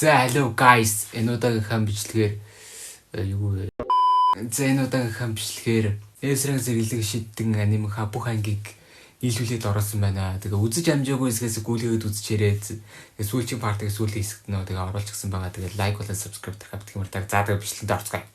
За, hello guys. Энэ удаагийнхаа бичлэгээр юу вэ? За, энэ удаагийнхаа бичлэгээр S-rank зэрэглэг шидтэн анимынхаа бүх ангийг нийлүүлээд оруулсан байна. Тэгээ үзэж амжаагүй хэсгээс гүйлгээд үзчихээрэй. Тэгээ сүүлчийн part ыг сүүлийн хэсэгт нөө тэгээ оруулчихсан байгаа. Тэгээ like болон subscribe дарахаа битгий мартаа. За, тэгээ бичлэгэнд орцгоё.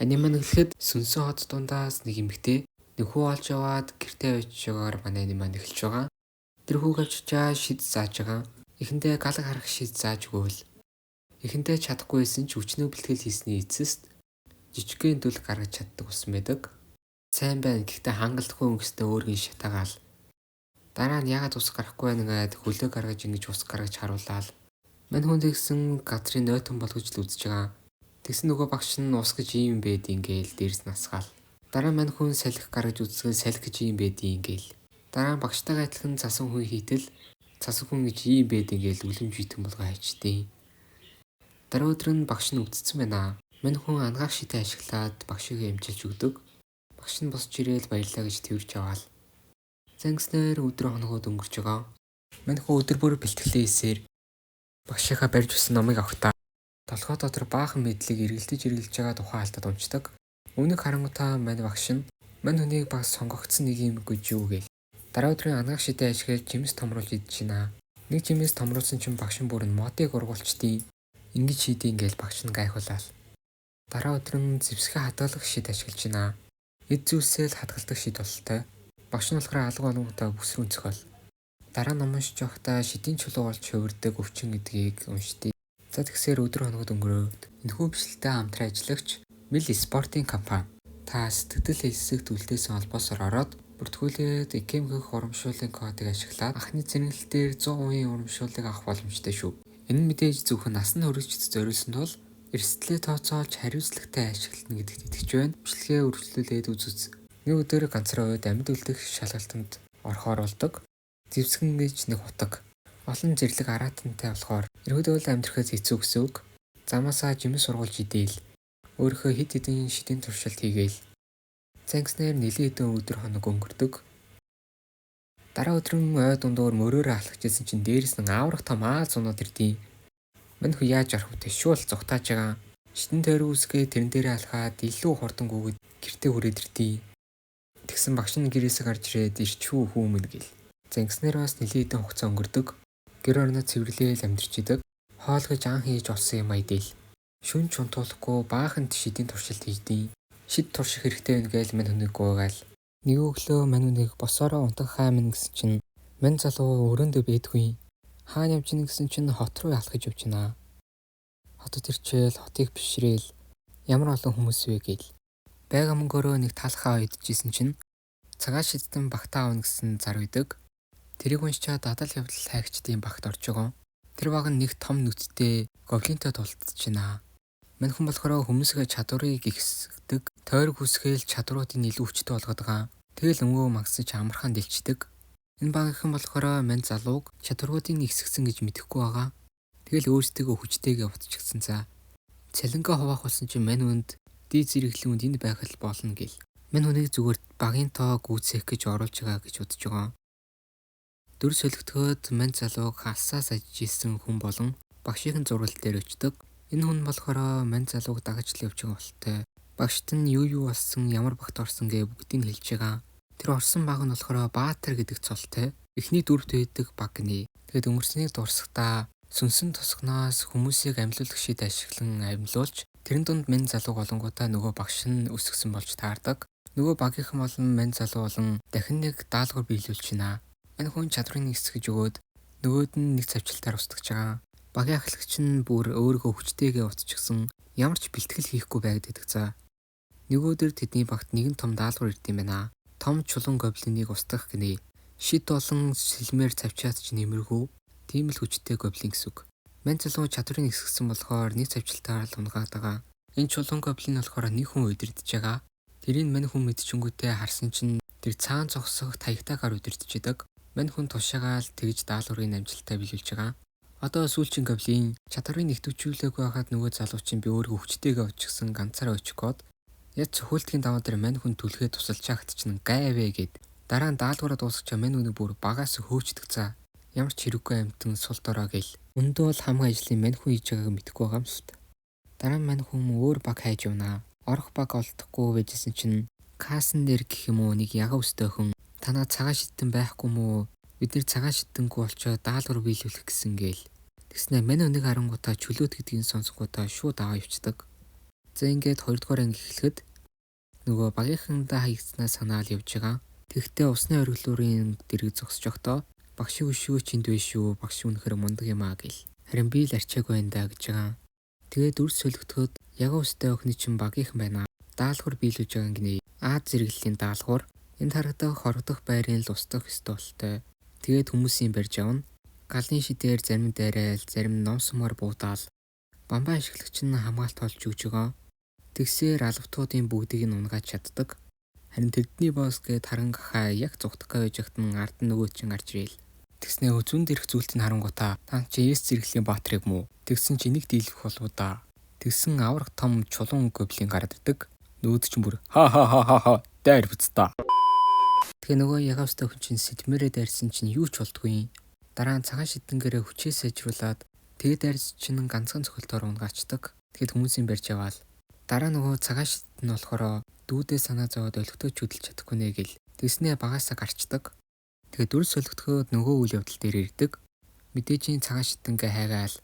Аниме нэглэхэд сүнсэн хот дундаас нэг эмэгтэй нэг хүү олж яваад гэртээ очиж байгаагаар манай аниме эхэлж байгаа. Тэр хүүг авчижаа шид зааж байгаа. Эхэндээ галаг харах шид зааж өгөөл. Эхэндээ чадахгүй байсан ч өчнөө бэлтгэл хийсний эцэст жижигхэн дүл гаргаж чаддаг болсон байдаг. Сайн байна, гэхдээ хангалтгүй өнгөстэй өөргийн шатаагаал. Дараа нь яагаад ус гарахгүй байна гэд хөлөө гаргаж ингэж ус гаргаж харуулаал. Мань хүн тэгсэн газрын нойтон болгож л үзэж байгаа. Тэгсэн нөгөө багш нь ус гэж ийм байдیں гээл дээрс нь асгаал. Дараа мань хүн салхи гаргаж үзсэн, салхи гэж ийм байдیں гээл. Дараа нь багштайгаа адилхан цасан хүн хийтэл цасан хүн гэж ийм байдیں гээл үлэмж битэн болгоо хайчдیں۔ Дараа өдөр нь багш нь өвдсөн байна. Мань хүн ангаах шитээ ашиглаад багшийг эмчилж өгдөг. Багш нь босч ирээл баярлаа гэж тэрж аваал. Зангиснаар өдөр хоногуд өнгөрч байгаа. Мань хүн өдөр бүр бэлтгэлээ хийсээр багшийнхаа барьж өгсөн номыг авахтаа толгой дотор баахан мэдлэг эргэлдэж эргэлдэж байгаа тухайн алдад унцдаг. Үүнийг харангуйтаа мань багш нь мань хүнийг бас сонгогдсон нэг юм гэж юу гээл. Дараа өдрийн ангаах шидэ ашиглаж жимс томруулж идэж байна. Нэг жимс томруулсан чинь багш нь бүр нь модыг ургуулчдیں۔ Ингэж хийдیں гээл багш нь гайхуулаад. Дараа өдөр нь зэвсгээ хадгалах шид ашиглаж байна. Эд зүйлсээ л хадгалдаг шид бололтой. Багш нь болохоор алга болонгуудаа бүсрүү өнцгөөл. Дараа ном уншиж байхдаа шидийн чулуу болж хувирдаг өвчин гэдгийг уншдیں۔ За, тэгсээр өдөр хоногод өнгөрөөд энэхүү бичлэгтэй хамтран ажиллагч Мил спортын компани та сэтгэл элсэгт үлдээсэн холбоосоор ороод бүртгүүлээд ИКМ-х урамшууллын кодыг ашиглаад анхны зэрэглэл дээр 100% урамшууллыг авах боломжтой шүү. Энэ нь мэдээж зөвхөн насан туршид зориулсан тул эрсдлээ тооцоолж хариуцлагатай ашиглана гэдэгт итгэж байна. Бичлэгээ үргэлжлүүлээд үзүз. Нэг өдөр ганцраа уйд амьд үлдэх шалгалтанд орохоор болдог. Зэвсгэн гэж нэг утга. Олон зэрлэг араатантай болохоор ерөөдөө л амьдрахад хэцүү гэсэн үг. Замаасаа жимс сургуулж идээл. Өөрийнхөө хэд хэдэн шидийн туршилт хийгээл. Зангиснаар нэлээд хэдэн өдөр хоног өнгөрдөг. Дараа өдөр нь ой дундуур мөрөөрөө алхаж исэн чинь дээрэс нь ааврах том аал зунууд ирдیں۔ Мань хүү яаж орох вэ? Шуул зугтааж байгаа. Шидэн тойрог үсгээ тэрэн дээрээ алхаад илүү хурдан гүгэд гэртээ хүрээд ирдیں۔ Тэгсэн багш нь гэрээсээ гарч ирээд ирчүү хүмүүн гэл. Зангиснаар бас нэлээд хэдэн хугацаа өнгөрдөг. Гэр орноо цэвэрлээл амьдарч идэг. Хоол гэж ан хийж олсон юм айдэл. Шүн ч унтуулахгүй баахан шидийн туршилт хийдیں. Шид турших хэрэгтэй байна гээл мань хүнийг гуйгаал. Нэг өглөө мань хүнийг босоороо унтах хаа минь гэсэн чинь мань залуу өрөөндөө байдгүй. Хаана явж гин гэсэн чинь хот руу алхаж явж байна. Хотод ирчээл хотыг бишрээл ямар олон хүмүүс вэ гээл. Бага мөнгөөрөө нэг талхаа идчихсэн чинь цагаан шидтэн багтаа авна гэсэн зар байдаг. Тэрийг уншичаад дадал явдал хайгчдын багт орж байгаа. Тэр баг нь нэг том нүдтэй гоблинтой тултж байна. Мань хүн болохоор хүмүүсгээ чадварыг ихсгдэг. Тойрог үсгээл чадваруудыг илүү хүчтэй болгодог аа. Тэгэл өнгөө магсаж амархан дэлчдэг. Энэ багийнхан болохоор мань залууг чадваруудыг ихсгсэн гэж мэдэхгүй байгаа. Тэгэл өөрсдийгөө хүчтэйгээ утчихсан за. Цалингаа хуваах болсон чинь мань хүнд дий зэрэглэлийн үнд энд байх л болно гэл. Мань хүнийг зүгээр багийн тоо гүйцээх гэж оруулж байгаа гэж бодож байгаа. Дүр солигдоход мань залууг алсаас ажиж исэн хүн болон багшийн зурвал дээр очдог. Энэ хүн болохоор мань залууг дагаж л явж байгаа болтой. Багшд нь юу юу болсон, ямар багт орсон гэ бүгдийг хэлж байгаа. Тэр орсон баг нь болохоор Баатар гэдэг цолтой. Эхний дөрөвт байдаг баг гинэ. Тэгэд өнгөрснийг дурсахдаа сүнсэн тосгоноос хүмүүсийг амьлуулах шид ашиглан амьлуулж тэрэн дунд мань залууг олонгуудаа нөгөө багш нь өсгсөн болж таардаг. Нөгөө багийнхан болон мань залуу болон дахин нэг даалгавар биелүүлж байна. Энэ хүн чадварыг нэгсгэж өгөөд нөгөөд нь нэг цавчлалтаар устгаж байгаа. Багийн ахлагч нь бүр өөрийгөө хүчтэйгээ утчихсан ямар ч бэлтгэл хийхгүй байгаад за. Нэг өдөр тэдний багт нэгэн том даалгавар ирд юм байна. Том чулуун гоблиныг устгах гинэ. Шид болон сэлмээр цавчаад ч нэмэргүй. Тийм л хүчтэй гоблин гэсэн үг. Мань залуу чадварыг нэгсгсэн болохоор нэг цавчлалтаар л унгаад байгаа. Энэ чулуун гоблин болохоор нэг хүн удирдах байгаа. Тэрийг мань хүн мэдчингүүтээ харсан чинь тэр цаан зогсох таягтаагаар удирдах идэг. Мань хүн тушаагаал тэгж даалгаврыг амжилттай биелүүлж байгаа. Одоо сүүлчийн гоблин чадварыг нэвтвчүүлээгүй байхад нөгөө залуу чинь би өөрийгөө хүчтэйгээ очихсан, ганцаараа очих гээд яг цохиултгийн даваа дээр мань хүн түлхээ тусалж хахад чинь гайвэ гэд дараа нь даалгавраа дуусгачаа мань хүнийг бүр багаас хөөчдөг цаа. Ямар ч хэрэггүй амтан сул дорой гэл. Өндөө бол хамгийн ажлын мань хүн хийж байгааг мэдэхгүй байгаа юм л та. Дараа нь мань хүн өөр баг хайж явнаа. Орох баг олдохгүй байжсэн чинь кассан дээр гэх юм уу нэг яга өстэй охин танаа цагаан шидтэн байхгүй мүү? Бид нэр цагаан шидтэнгүй болчоо даалгавар биелүүлэх гэсэн гээл. Тэгснэ мань хүнийг харангуутаа чөлөөт гэдгийг сонсонгуутаа шууд аваа явцдаг. За ингээд 2 дугаар анги эхлэхэд нөгөө багийнхандаа хаягдсанаа санаал явж байгаа. Тэгэхдээ усны оргилуурын дэрэг зогсож явахдаа багшийн өшөө чинд вэ шүү. Багш үнэхээр мундаг юм аа гэл. Харин би л арчаагүй байна да гэж байгаа. Тэгээд дүрс солигдоход яга өстэй охины чинь багийнхан байна. Даалгавар биелүүлж байгаа гинэ. А зэрэглэлийн даалгавар. Энд харагдах хорогдох байрын л устгах ёстой. Тэгээд хүмүүсийн барьж авна. Галын шидээр зарим дайраал, зарим ном сумаар буудаал. Бамбаа ашиглагч нь хамгаалт олж өгч байгаа. Тэгсээр алавтуудын бүгдийг нь унгааж чаддаг. Харин тэдний босс гээд харан гахаа яг зугтах гэж байхад нь ард нь нөгөө чинь гарч ирээл. Тэгснээ зүүн дээрх зүйлтийг харангуутаа та чи эс зэрэглэлийн баатрыг мүү? Тэгсэн чи энийг дийлэх болов да. Тэгсэн аврах том чулуун гоблин гараад ирдэг. Нөөд чинь бүр ха ха ха ха ха дайр бүцта. Тэгээ нөгөө ягавстай хүн чинь сэтмээрээ дайрсан чинь юу ч болдгүй. Дараа нь цагаан шидэнгээрээ хүчээ сайжруулад тэгээ дайрс чинь ганцхан цохилтоор унгаачдаг. Тэгэхэд хүмүүсийн барьж аваал. Дараа нөгөө цагаан шидэн нь болохоор дүүдээ санаа зовоод олигтой чүдэлж чадахгүй нэ гэл. Тэгснээ багаасаа гарчдаг. Тэгээ дүрс солигдоход нөгөө үйл явдал дээр ирдэг. Мэдээжийн цагаан шидэнгээ хайгаал.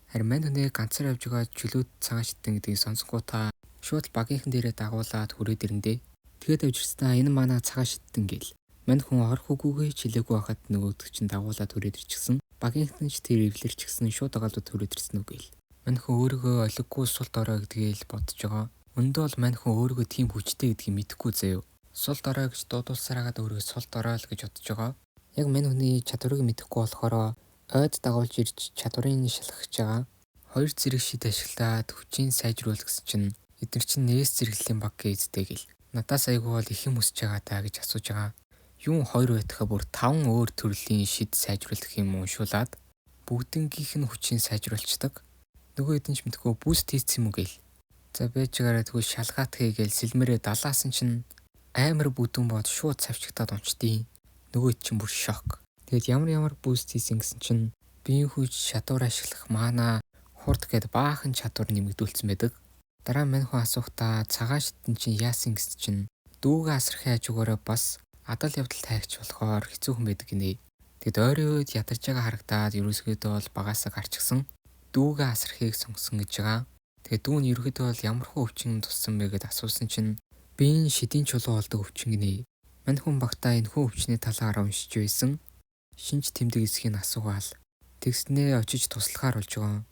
Харин мань хүнийг ганцаар явж байгаа чөлөөт цагаан шидэн гэдгийг сонсонгуутаа шууд багийнхан дээрээ дагуулад хүрээд ирэндээ. Тэгээд авчирснаа энэ манай цагаан шидэн гэл. Мань хүн орох үгүйгээ чилээгүй байхад нөгөөдөг чинь дагуулад хүрээд ирчихсэн. Багийнхан ч тэр эвлэрчихсэн шууд дагалдууд хүрээд ирсэн үү гээл. Мань хүн өөрийгөө олиггүй сул дорой гэдгийг л бодож байгаа. Өндөө бол мань хүн өөрийгөө тийм хүчтэй гэдгийг мэдэхгүй заяа. Сул дорой гэж дуудулсаар хагаад өөрийгөө сул дорой л гэж бодож байгаа. Яг мань хүний чадварыг мэдэхгүй болохоор ойд дагуулж ирж чадварыг шалгах гэж байгаа. Хоёр зэрэг шид ашиглаад хүчийг сайжруулах гэсэн чинь эдгээр чинь нээс зэрэглэлийн баг гэжтэй гэл. Надаас айгүй бол их юм өсөж байгаа та гэж асууж байгаа. Юун хоёр байтхаа бүр 5 өөр төрлийн шид сайжруулах юм уншуулад бүгднгийнх нь хүчийг сайжруулцдаг. Нөгөө хэдэн ч мэдгүй boost хийсэн юм уу гээл. За байж байгаараа тэгвэл шалгаат хийгээл сэлмэрээ далаасан чинь амар бүдүүн бод шууд савчигтаад унчдیں۔ Нөгөө чинь бүр шок. Тэгэд ямар boost хийсэн гэсэн чинь биеийн хүч, чадвар ашиглах mana, хурд гээд баахан чадвар нэмэгдүүлсэн байдаг. Дараа мань хүн асуухдаа цагаан шидэн чинь яасан гэсэн чинь дүүгээ асрахын хажуугаараа бас адал явдал тайгч болохоор хэцүүхэн байдаг гинэ. Тэгэд ойрын үед ядарч байгаа харагдаад ерөөсгөөдөө бол багаасаа гарчихсан. Дүүгээ асрахыг сонгосон гэж байгаа. Тэгээд дүү нь ерөөхдөө бол ямар хөө өвчин туссан бэ гэд асуусан чинь биеийн шидийн чулуу болдог өвчин гинэ. Мань хүн багтаа энэ хүү өвчний талаар уншиж байсан. Шинж тэмдэг эсхийг асуугаал. Тэгснээ очиж туслахаар болж байгаа.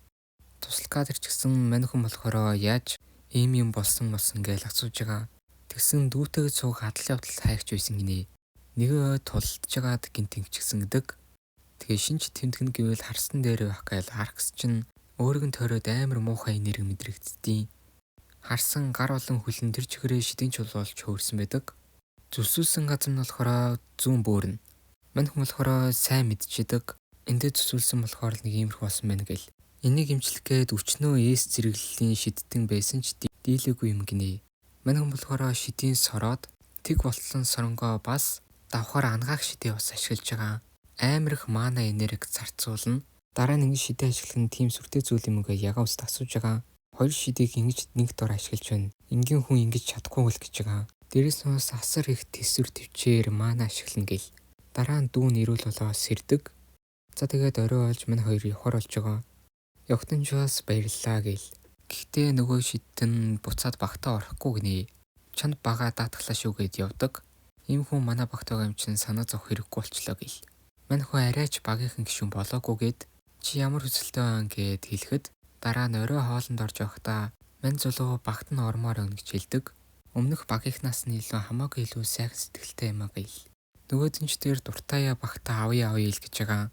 Туслах кадр ч гэсэн мань хүн болохоор яаж ийм юм болсон гэж асууж байгаа. Тэгсэн дүүтэйгээ цуг адал явдал хайгч байсан гинэ. Нэгэн ой тулалдж байгаад гинт ингэчихсэн гэдэг. Тэгээ шинж тэмдэг нь гэвэл харсан дээр байх гээл харах чинь өөрийг нь тойроод амар муухай энерги мэдрэгддیں. Харсан гар болон хөлн тэр чигээрээ шидийн чулуу болж хөөрсөн байдаг. Зүсүүлсэн газар нь болохоор зүүн бөөрнө. Мань хүн болохоор сайн мэдчихэд эндээ зүсүүлсэн болохоор нэг иймэрхүү болсон байна гэл. Энийг имчлэх гээд өчнөө эс зэрэглэлийн шидтэн байсан ч дийлээгүй юм гинэ. Мань хүн болохоор шидийн сороод тэг болтлон соронгоо бас давхар ангаах шидээ бас ашиглаж байгаа. Амар их mana энерги зарцуулна. Дараа нь ингэж шидээ ашиглах нь тийм сүртэй зүйл юм уу гэж ягаа үст асууж байгаа. Хоёр шидийг ингэж нэг дор ашиглаж байна. Энгийн хүн ингэж чадахгүй л гэж байгаа. Дээрээс нь бас асар их төсвөр төвчээр mana ашиглана гэл. Дараа нь дүү нь эрүүл болоо сэрдэг. За тэгээд орой болж мань хоёр явхаар болж байгаа. Явахтан ч бас баярлалаа гэл. Гэхдээ нөгөө шидтэн буцаад багтаа орохгүй гинэ. Чанд бага даатглаа шүү гэд явдаг. Ийм хүн манай багт байгаа юм чинь санаа зовх хэрэггүй болчлоо гэл. Мань хүн арайч багийнхан гишүүн болоогүй гэд чи ямар хүсэлтэй байна гэд хэлэхэд дараа нь орой хоолнд орж явахдаа мань зулуу багт нь ормоор байна гэж хэлдэг. Өмнөх багийнхнаас нь илүү хамаагүй илүү сайхан сэтгэлтэй юм а гэл. Нөгөөд нь ч тэр дуртаяа багтаа авъя авъя ил гэж байгаа.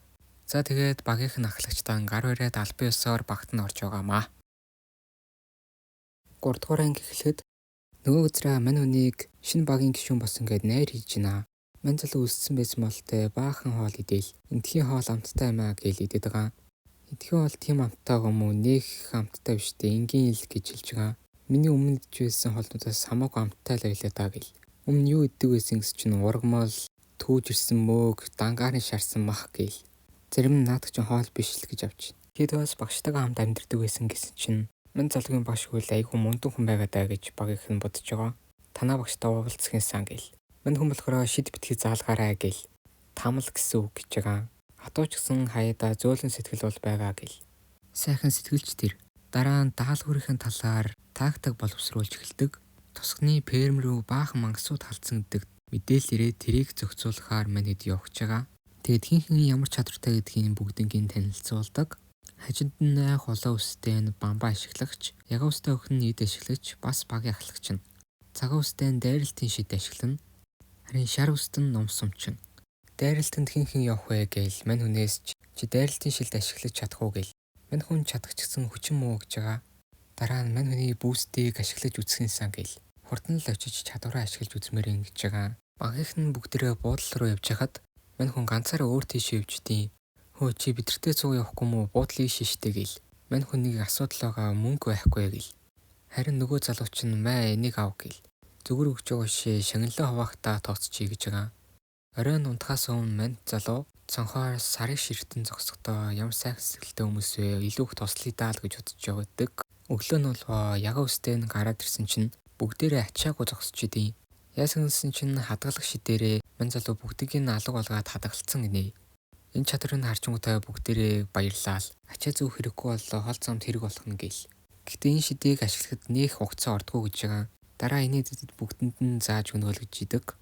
За тэгээд багийнх нь ахлагчтаа гар бариад албан ёсоор багт нь орж байгаамаа. 3 дугаар анги эхлэхэд нөгөө газраа мань хүнийг шинэ багийн гишүүн болсон гэд найр хийж байна. Мань залуу өссөн байсан болтой баахан хоол идээл. Эндхийн хоол амттай юм аа гээл идэд байгаа. Эндхийн хоол тийм амттай юм уу? Нэх амттай биш дээ. Энгийн ил гэж хэлж байгаа. Миний өмнө идэж байсан хоолнуудаас хамаагүй амттай л байлаа даа гэл. Өмнө юу иддэг байсан гэсэн чинь ургамал, түүж ирсэн мөөг, дангаарын шарсан мах гээл. Зарим нь наадах чинь хоол биш л гэж авч. Тэгэд бас багштайгаа хамт амьдардаг байсан гэсэн чинь мань залуугийн багш хөл айгүй мундан хүн байгаа даа гэж багийнх нь бодож байгаа. Танаа багштай уулзах юмсан гээл. Мань хүн болохоор шид битгий заалгаарай гээл. Тамал гэсэн үг гэж байгаа. Хатуу ч гэсэн хаяада зөөлөн сэтгэл бол байгаа гэл. Сайхан сэтгэлч тэр. Дараа нь даалгаврын талаар тактик боловсруулж эхэлдэг. Тусганы ферм рүү баахан мангасууд халдсан гэдэг мэдээлэл ирээд тэрийг зохицуулахаар мань хэд явж байгаа. Тэгээд хин хин ямар чадвартай гэдгийг бүгднийг танилцуулдаг. Хажинд нь холоо өстэй нь бамбаа ашиглагч, ягаа өстэй охин нь эд ашиглагч, бас багийн ахлагч нь. Цагаан өстэй нь дайралтын шид ашиглана. Харин шар өст нь ном сумчин. Дайралтанд хин хин явах вэ гээл мань хүнээс чи дайралтын шилд ашиглаж чадах уу гээл. Мань хүн чадах ч гэсэн хүчин муу гэж байгаа. Дараа нь мань хүний бүүстийг ашиглаж үзэх юмсан гээл. Хурдан л очиж чадвараа ашиглаж үзмээр юм гэж байгаа. Багийнх нь бүгдээрээ буудлал руу явж хахад мань хүн ганцаараа өөр тийшээ явждیں۔ Хөө чи бидэртэй цуг явахгүй мүү буудлын ийш штэ гээл. Мань хүн нэг асуудал байгаа мөнгө байхгүй гээл. Харин нөгөө залуу чинь маа энийг ав гээл. Зүгээр өгч байгаа шээ шагналаа хуваахтаа тооцчихъя гэж байгаа. Оройн унтахаас өмнө мань залуу цонхоор сарыг ширтэн зогсохдоо ямар сайхан сэтгэлтэй хүмүүс вэ? Илүү их туслая даа л гэж бодож явдаг. Өглөө нь болвоо ягаа өстэй нь гараад ирсэн чинь бүгдээрээ ачаагүй зогсож идэв. Яасан гэсэн чинь хадгалах шидээрээ мань залуу бүгдийг нь алга болгоод хадгалцсан гинэ. Энэ чадварыг харчингуудаа бүгдээрээ баярлаа л. Ачаа зүүх хэрэггүй боллоо хол замд хэрэг болох нь гээл. Гэхдээ энэ шидийг ашиглахад нэх хугацаа ордгоо гэж байгаа. Дараа энэ дэдэд бүгдэнд нь зааж өгнө гэж идэг.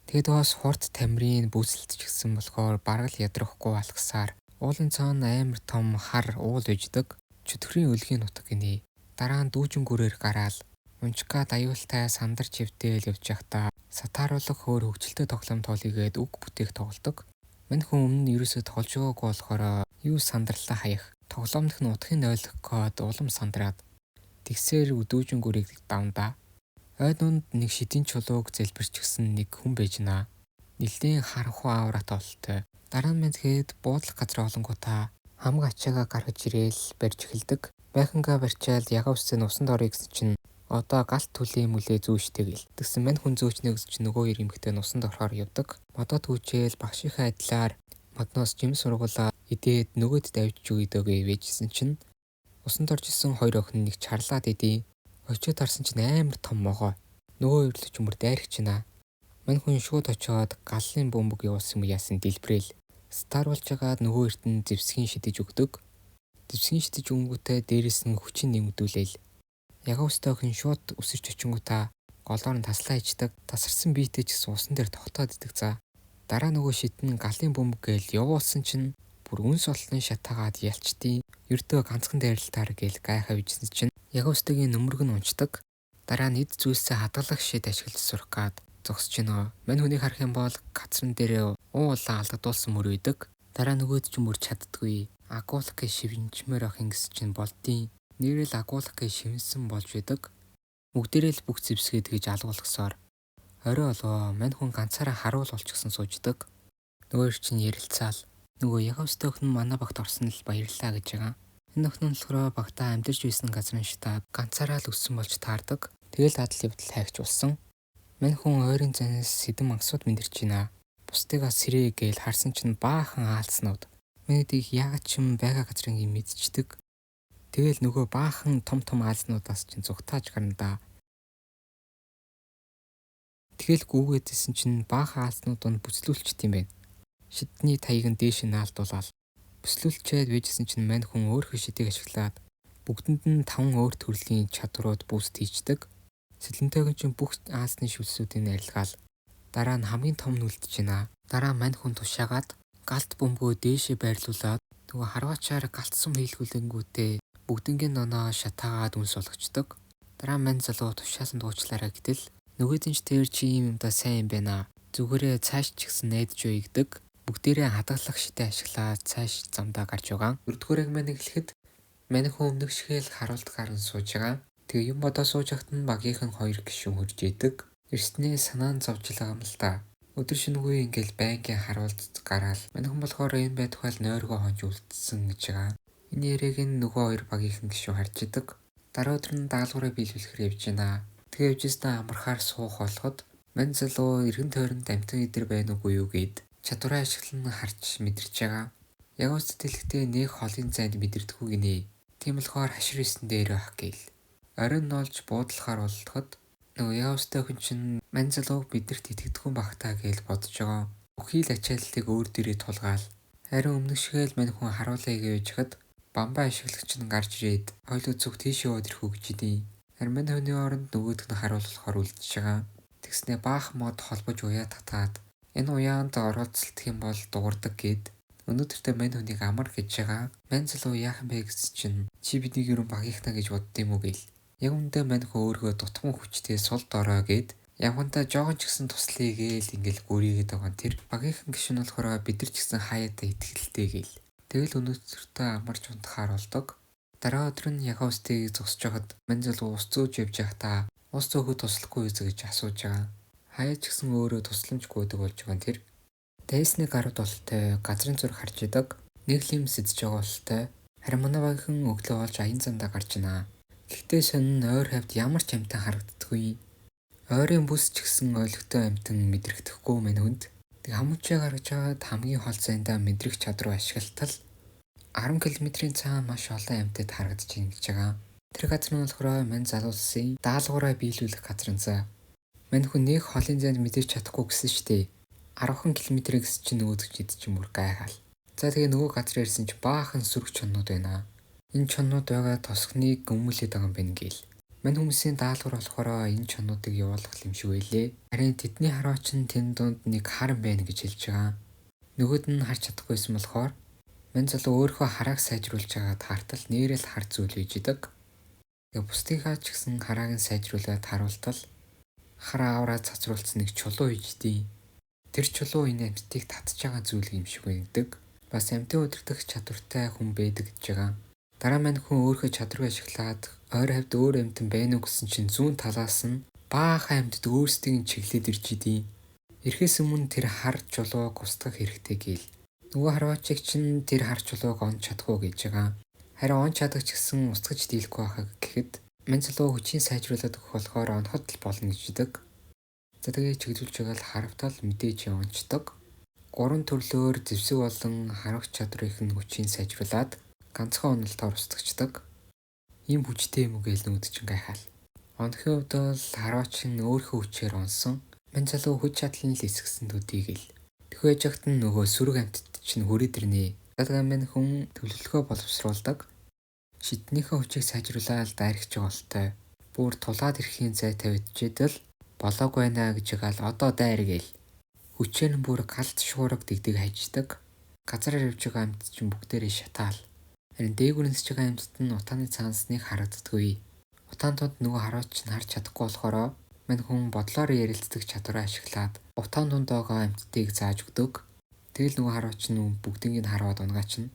Тэгээд бас хурд тамирын бүсэлт ч гэсэн болохоор бараг л ядрахгүй алхасаар уулын цаана амар том хар уул үйждэг. Чөтгөрийн өлгийн нутаг гинэ. Дараа нь дүүжин гүрээр гараал унчкад аюултай сандарч хөвтэйл явж байхдаа сатааруулах хөөр хөгжилтэй тоглоом тоолъёгээд үг бүтээх тоглодог. Мань хүн өмнө нь ерөөсөө тоглож байгаагүй болохоор юу сандарлаа хаях. Тоглоомнх нь утгыг ойлгох гээд улам сандраад тэгсээр дүүжин гүрийг давндаа. Ой дунд нэг шидийн чулууг зэлбэрчгсэн нэг хүн байж наа. Нэлээн харанхуй аурат ололтой. Дараа нь мэдхэд буудлах газар олонгуудаа хамаг ачаагаа гаргаж ирээл барьж эхэлдэг. Байхангаа барьчаал ягаа үсээ усанд орё гэсэн чинь одоо галт түлээ мүлээ зүүштэй гэл. Тэгсэн мань хүн зөөчнө гэсэн чинь нөгөө хоёр эмэгтэй нь усанд орохоор явдаг. Модоо түүжээл багшийнхаа адилаар модноос жимс сургуулаа идээд нөгөөд давж өгдөө гэвэжсэн чинь усанд орж исэн хоёр охин нэг чарлаад идэв. Очиод харсан чинь амар том могоо. Нөгөө хоёр л ч мөр дайрах чинь. Мань хүн шууд очиод галлын бөмбөг явуулсан юм яасан дэлбрээл. Стааруулж хагаад нөгөө эрт нь зэвсгийн шидэж өгдөг. Зэвсгийн шидэж өнгөтэй дээрэс нь хүчин нэмэгдүүлээл. Ягаа өстэй охин шууд өсөж очингуудаа голоор нь таслаа ичдэг. Тасарсан биетэй ч гэсэн усан дээр тогтоод идэг за. Дараа нөгөө шид нь галын бөмбөг гээл явуулсан чинь бүр үнс олтны шатаагаад ялчдیں۔ Ердөө ганцхан дайралтаар гээл гайхаа вижсэн чинь ягаа өстэйгийн нөмрөг нь унцдаг. Дараа нь эд зүйлсээ хадгалах шид ашиглаж сурах гад зогсож гинөө. Мань хүнийг харах юм бол газран дээрээ уу улаан алдагдуулсан мөр үйдэг. Дараа нөгөөд чинь мөр чаддгүй. Агуулах гэж шивнчмээр ах ингэс чинь болдیں۔ Нэрэл агуулах гэж шивнсэн болж байдаг. Бүгдээрээ л бүх зэвсгээ тэгж алгуулгасаар. Орой олгоо мань хүн ганцаараа харуул болчихсон сууждаг. Нөгөө чинь ярилцаал. Нөгөө ягаа өстэй охин манай багт орсон л баярлалаа гэж байгаа. Энэ охин нь болохоор багтаа амьдарч байсан газрын штаб ганцаараа л өссөн болж таардаг. Тэгэл адал явдал хайгч болсон. Мань хүн ойрын занаас сэдэн мангасууд мэдэрч байна. Бусдыгаа сэрээ гээл харсан чинь баахан аалзнууд. Миний яагаад ч юм байгаа газрын юм мэдчихдэг. Тэгэл нөгөө баахан том том аалзнуудаас чинь зүгтааж гарна да. Тэгэл гүгээдсэн чинь баахан аалзнууд нь бүслүүлчт юм байна. Шидний таяг нь дээш нь наалдуулаад бүслүүлчээд байжсэн чинь мань хүн өөрхөн шидийг ашиглаад бүгдэнд нь 5 өөр төрлийн чадварууд бүүст хийждэг. Сэлэнтэйг чинь бүх аалзны шүлсүүдийг арилгаал. Дараа нь хамгийн том нь үлдэж байна. Дараа мань хүн тушаагаад галт бөмбөгөө дээшээ байрлуулад нөгөө харваачаар галтсан хийлгүүлэнгүүтээ бүгднгийн ноноо шатаагаад үнс болгочдөг. Дараа мань залуу тушаасан дуучлаарай гэтэл нөгөөдөн ч тэр чи ийм юмдаа сайн юм байна. Зүгээрээ цааш ч гэсэн найдаж өгдөг. Бүгдээрээ хадгалах шидээ ашиглаад цааш замдаа гарч байгаа. Дөрөвдүгээр анги маань эхлэхэд мань хүн өмнөх шигээл харуулт гарan сууж байгаа. Тэгээ юм бодоо сууж байхад нь багийнхан хоёр гишүүн хурж идэг. Эрснээ санаан зовж байгаа юм л та. Өдөр шөнөгүй ингээл байнгын харуулд гараал. Мань хүн болохоор энэ байтугай нойргоо хонж үлдсэн гэж байгаа. Энэ яриаг нь нөгөө хоёр багийнхан гишүүн харж идэг. Дараа өдөр нь даалгавраа биелүүлэхээр явж байна. Тэгээ явж байснаа амархаар суух болоход мань залуу эргэн тойронд амьтан идэр байна уугүй юу гэд чадвараа ашиглан харж мэдэрч байгаа. Яг үст хэлэхдээ нэг холын зайд мэдэрдэггүй гинэ. Тийм болохоор хашир есөн дээр байх гээл. Оройн нь олж буудлахаар болтоход нөгөө яустай хүн чинь мань залууг бидэрт итгэдэггүй бах та гэж бодож байгаа. Бүхий л ачааллыг өөр дээрээ тулгаал. Харин өмнөх шигээл мань хүн харуулъя гэж хад бамбаа ашиглагч нь гарч ирээд хоёул зүг тийш яваад ирэх үү гэж идэв. Харин мань хүний оронд нөгөөх нь харуулахаар үлдчихэж байгаа. Тэгснээ баах мод холбож уяа татаад энэ уяанд оролцолдох юм бол дуурдаг гэд өнөөдөртөө мань хүнийг амар гэж байгаа. Мань залуу яах юм бэ гэсэн чинь чи биднийг ерөн багийнхнаа гэж бодд юм уу гээл. Яг үндэ мань хүн өөргөө дутман хүчтэй сул дорой гэд явгантаа жоохон ч гэсэн туслая гээл ингээл гүрийгээд байгаа тэр багийнхан гишүүн болохоор бид нар ч гэсэн хаяадаа итгэлтэй гээл. Тэгэл өнөөдөртөө амарч унтахаар болдог. Дараа өдөр нь Ягаустыг зогсож байхад мань залуу ус зөөж явж байхдаа ус зөөхөд туслахгүй юу гэж асууж байгаа. Хаяа ч гэсэн өөрөө тусламж гуйдаг болж байгаа тэр. Дайсны гарууд бололтой газрын зураг харж идэг. Нэг лим сэдэж байгаа бололтой. Харин манай багийнхан өглөө болж аян замдаа гарч байна. Гэхдээ сонин ойр хавьд ямар ч амьтан харагддаггүй. Ойрын бүс ч гэсэн ойлгохтой амьтан мэдрэгдэхгүй мань хүнд. Тэг хамуучаа гаргаж аваад хамгийн хол зайдаа мэдрэх чадвар ашиглалтал 10 км-ийн цаана маш олон амьтад харагдаж байна гэж байгаа. Тэр газар нь болохоор мань залуусын даалгавраа биелүүлэх газар нь за. Мань хүн нэг холын зайд мэдэрч чадахгүй гэсэн штээ. 10 км гэсэн чинь нөгөөдөг чид чинь бүр гайхаал. За тэгээ нөгөө газар ирсэн чинь баахан сүрэг чоннууд байна. Энэ чоннууд байгаа тосгоныг өмүүлээд байгаа юм байна гээл. Мань хүмүүсийн даалгавар болохоор энэ чоннуудыг явуулах юм шиг байлээ. Харин тэдний хараач нь тэн дунд нэг хар байна гэж хэлж байгаа. Нөгөөд нь харж чадахгүйсэн болохоор мань залуу өөрийнхөө харааг сайжруулж байгаад хартал нэрэл хар зүйл үйж идэг. Тэгээ бусдынхаа ч гэсэн харааг нь сайжруулад харуултал хар авраа цацруулсан нэг чулуу үйждیں۔ Тэр чулуу энэ амьтдыг татж байгаа зүйл юм шиг байдаг. Бас амьтан удирдах чадвартай хүн байдаг гэж байгаа. Дараа мань хүн өөрийнхөө чадварыг ашиглаад ойр хавьд өөр амьтан байна уу гэсэн чинь зүүн талаас нь баахан амьтад өөрсдийг нь чиглээд ирж идэв. Ирэхээс өмнө тэр хар чулууг устгах хэрэгтэй гээл. Нөгөө харваачиг чинь тэр хар чулууг онч чадахгүй гэж байгаа. Харин онч чадах ч гэсэн устгаж дийлэхгүй байхаг гэхэд мань залуу хүчийн сайжруулад өгөх болохоор оноход л болно гэж идэг. За тэгээ чиглүүлж байгаа л харавтал мэдээж онцдог. Гурван төрлөөр зэвсэг болон харах чадрыг нь хүчийн сайжруулад ганцхан онолтоор устгачдаг. Ийм хүчтэй юм уу гээл нүд чинь гайхаал. Онохын хувьд бол хараач нь өөрийнхөө хүчээр онсон. Мань залуу хүч чадал нь л эсгсэн төдий гэл. Тэхүү яж хахад нь нөгөө сүрэг амьтад чинь хүрээд ирнэ. Тэгээ мань хүн төлөвлөгөө боловсруулдаг. Шиднийхээ хүчийг сайжруулаад дайрах болтой. Бүр тулаад ирэхийн зай тавьчихээд л болоог байна гэж гаал одоо дайр гээл. Хүчээр нь бүр галт шуурга дэгдэг хайждаг. Газараар явж байгаа амьтад чинь бүгдээрээ шатаал. Харин дээгүүр нисэж байгаа амьтад нь утааны цаанаас нэг харагддаггүй. Утаан тунд нөгөө хараач нь харж чадахгүй болохоор мань хүн бодлоор ярилцдаг чадвараа ашиглаад утаан тунд байгаа амьтдыг зааж өгдөг. Тэгэл нөгөө хараач нь бүгднийг нь хараад унгаачна.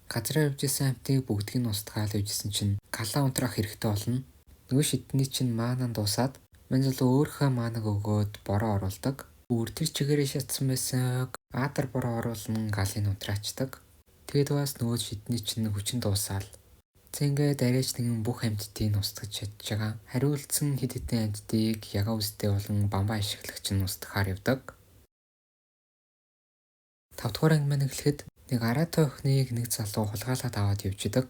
Газараар явж исэн амьтдыг бүгдийг нь устгаал явжсэн чинь галаа унтраах хэрэгтэй болно. Нөгөө шидний чинь маанаа дуусаад мань залуу өөрийнхөө маанаг өгөөд бороо оруулдаг. Бүр тэр чигээрээ шатсан байсан. Адар бороо оруулан галыг унтраачдаг. Тэгээд бас нөгөө шидний чинь хүчин дуусаал. За ингээд арайч нэгэн бүх амьтдыг устгаж чадж байгаа. Хариулцсан хэд хэдэн амьтдыг ягаа үстэй болон бамбаа ашиглагч нь устгахаар явдаг. 5 дугаар анги маань эхлэхэд нэг араатай охиныг нэг залуу хулгайлаад аваад явж идэг.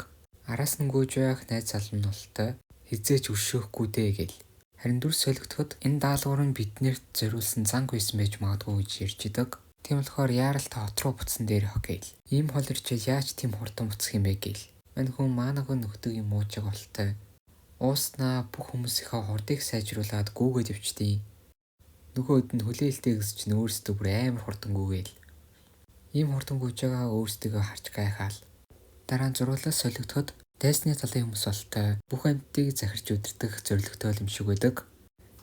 Араас нь гүйж байх найз залуу нь болтой хизээч өшөөхгүй дээ гэл. Харин дүрс солигдоход энэ даалгавар нь биднэрт зориулсан занг байсан байж магадгүй гэж ярьж идэг. Тийм болохоор яаралтай хот руу буцсан дээр хөх гээл. Ийм хол ирчээд яаж тийм хурдан буцах юм бэ гээл. Мань хүн маанаг нөхдөг юм уучиг болтой. Ууснаа бүх хүмүүсийнхээ хурдыг сайжруулад гүүгээд явчдیں۔ Нөгөөд нь хүлээлттэй гэсэн чинь өөрсдөө бүр амар хурдан гүүгээл. Ийм хурдан гүйж байгаа өөрсдийгөө харж гайхаал. Дараа нь зураглаас солигдоход дайсны талын хүмүүс болтой бүх амьтдыг захирч удирдах зорилготой юм шиг байдаг.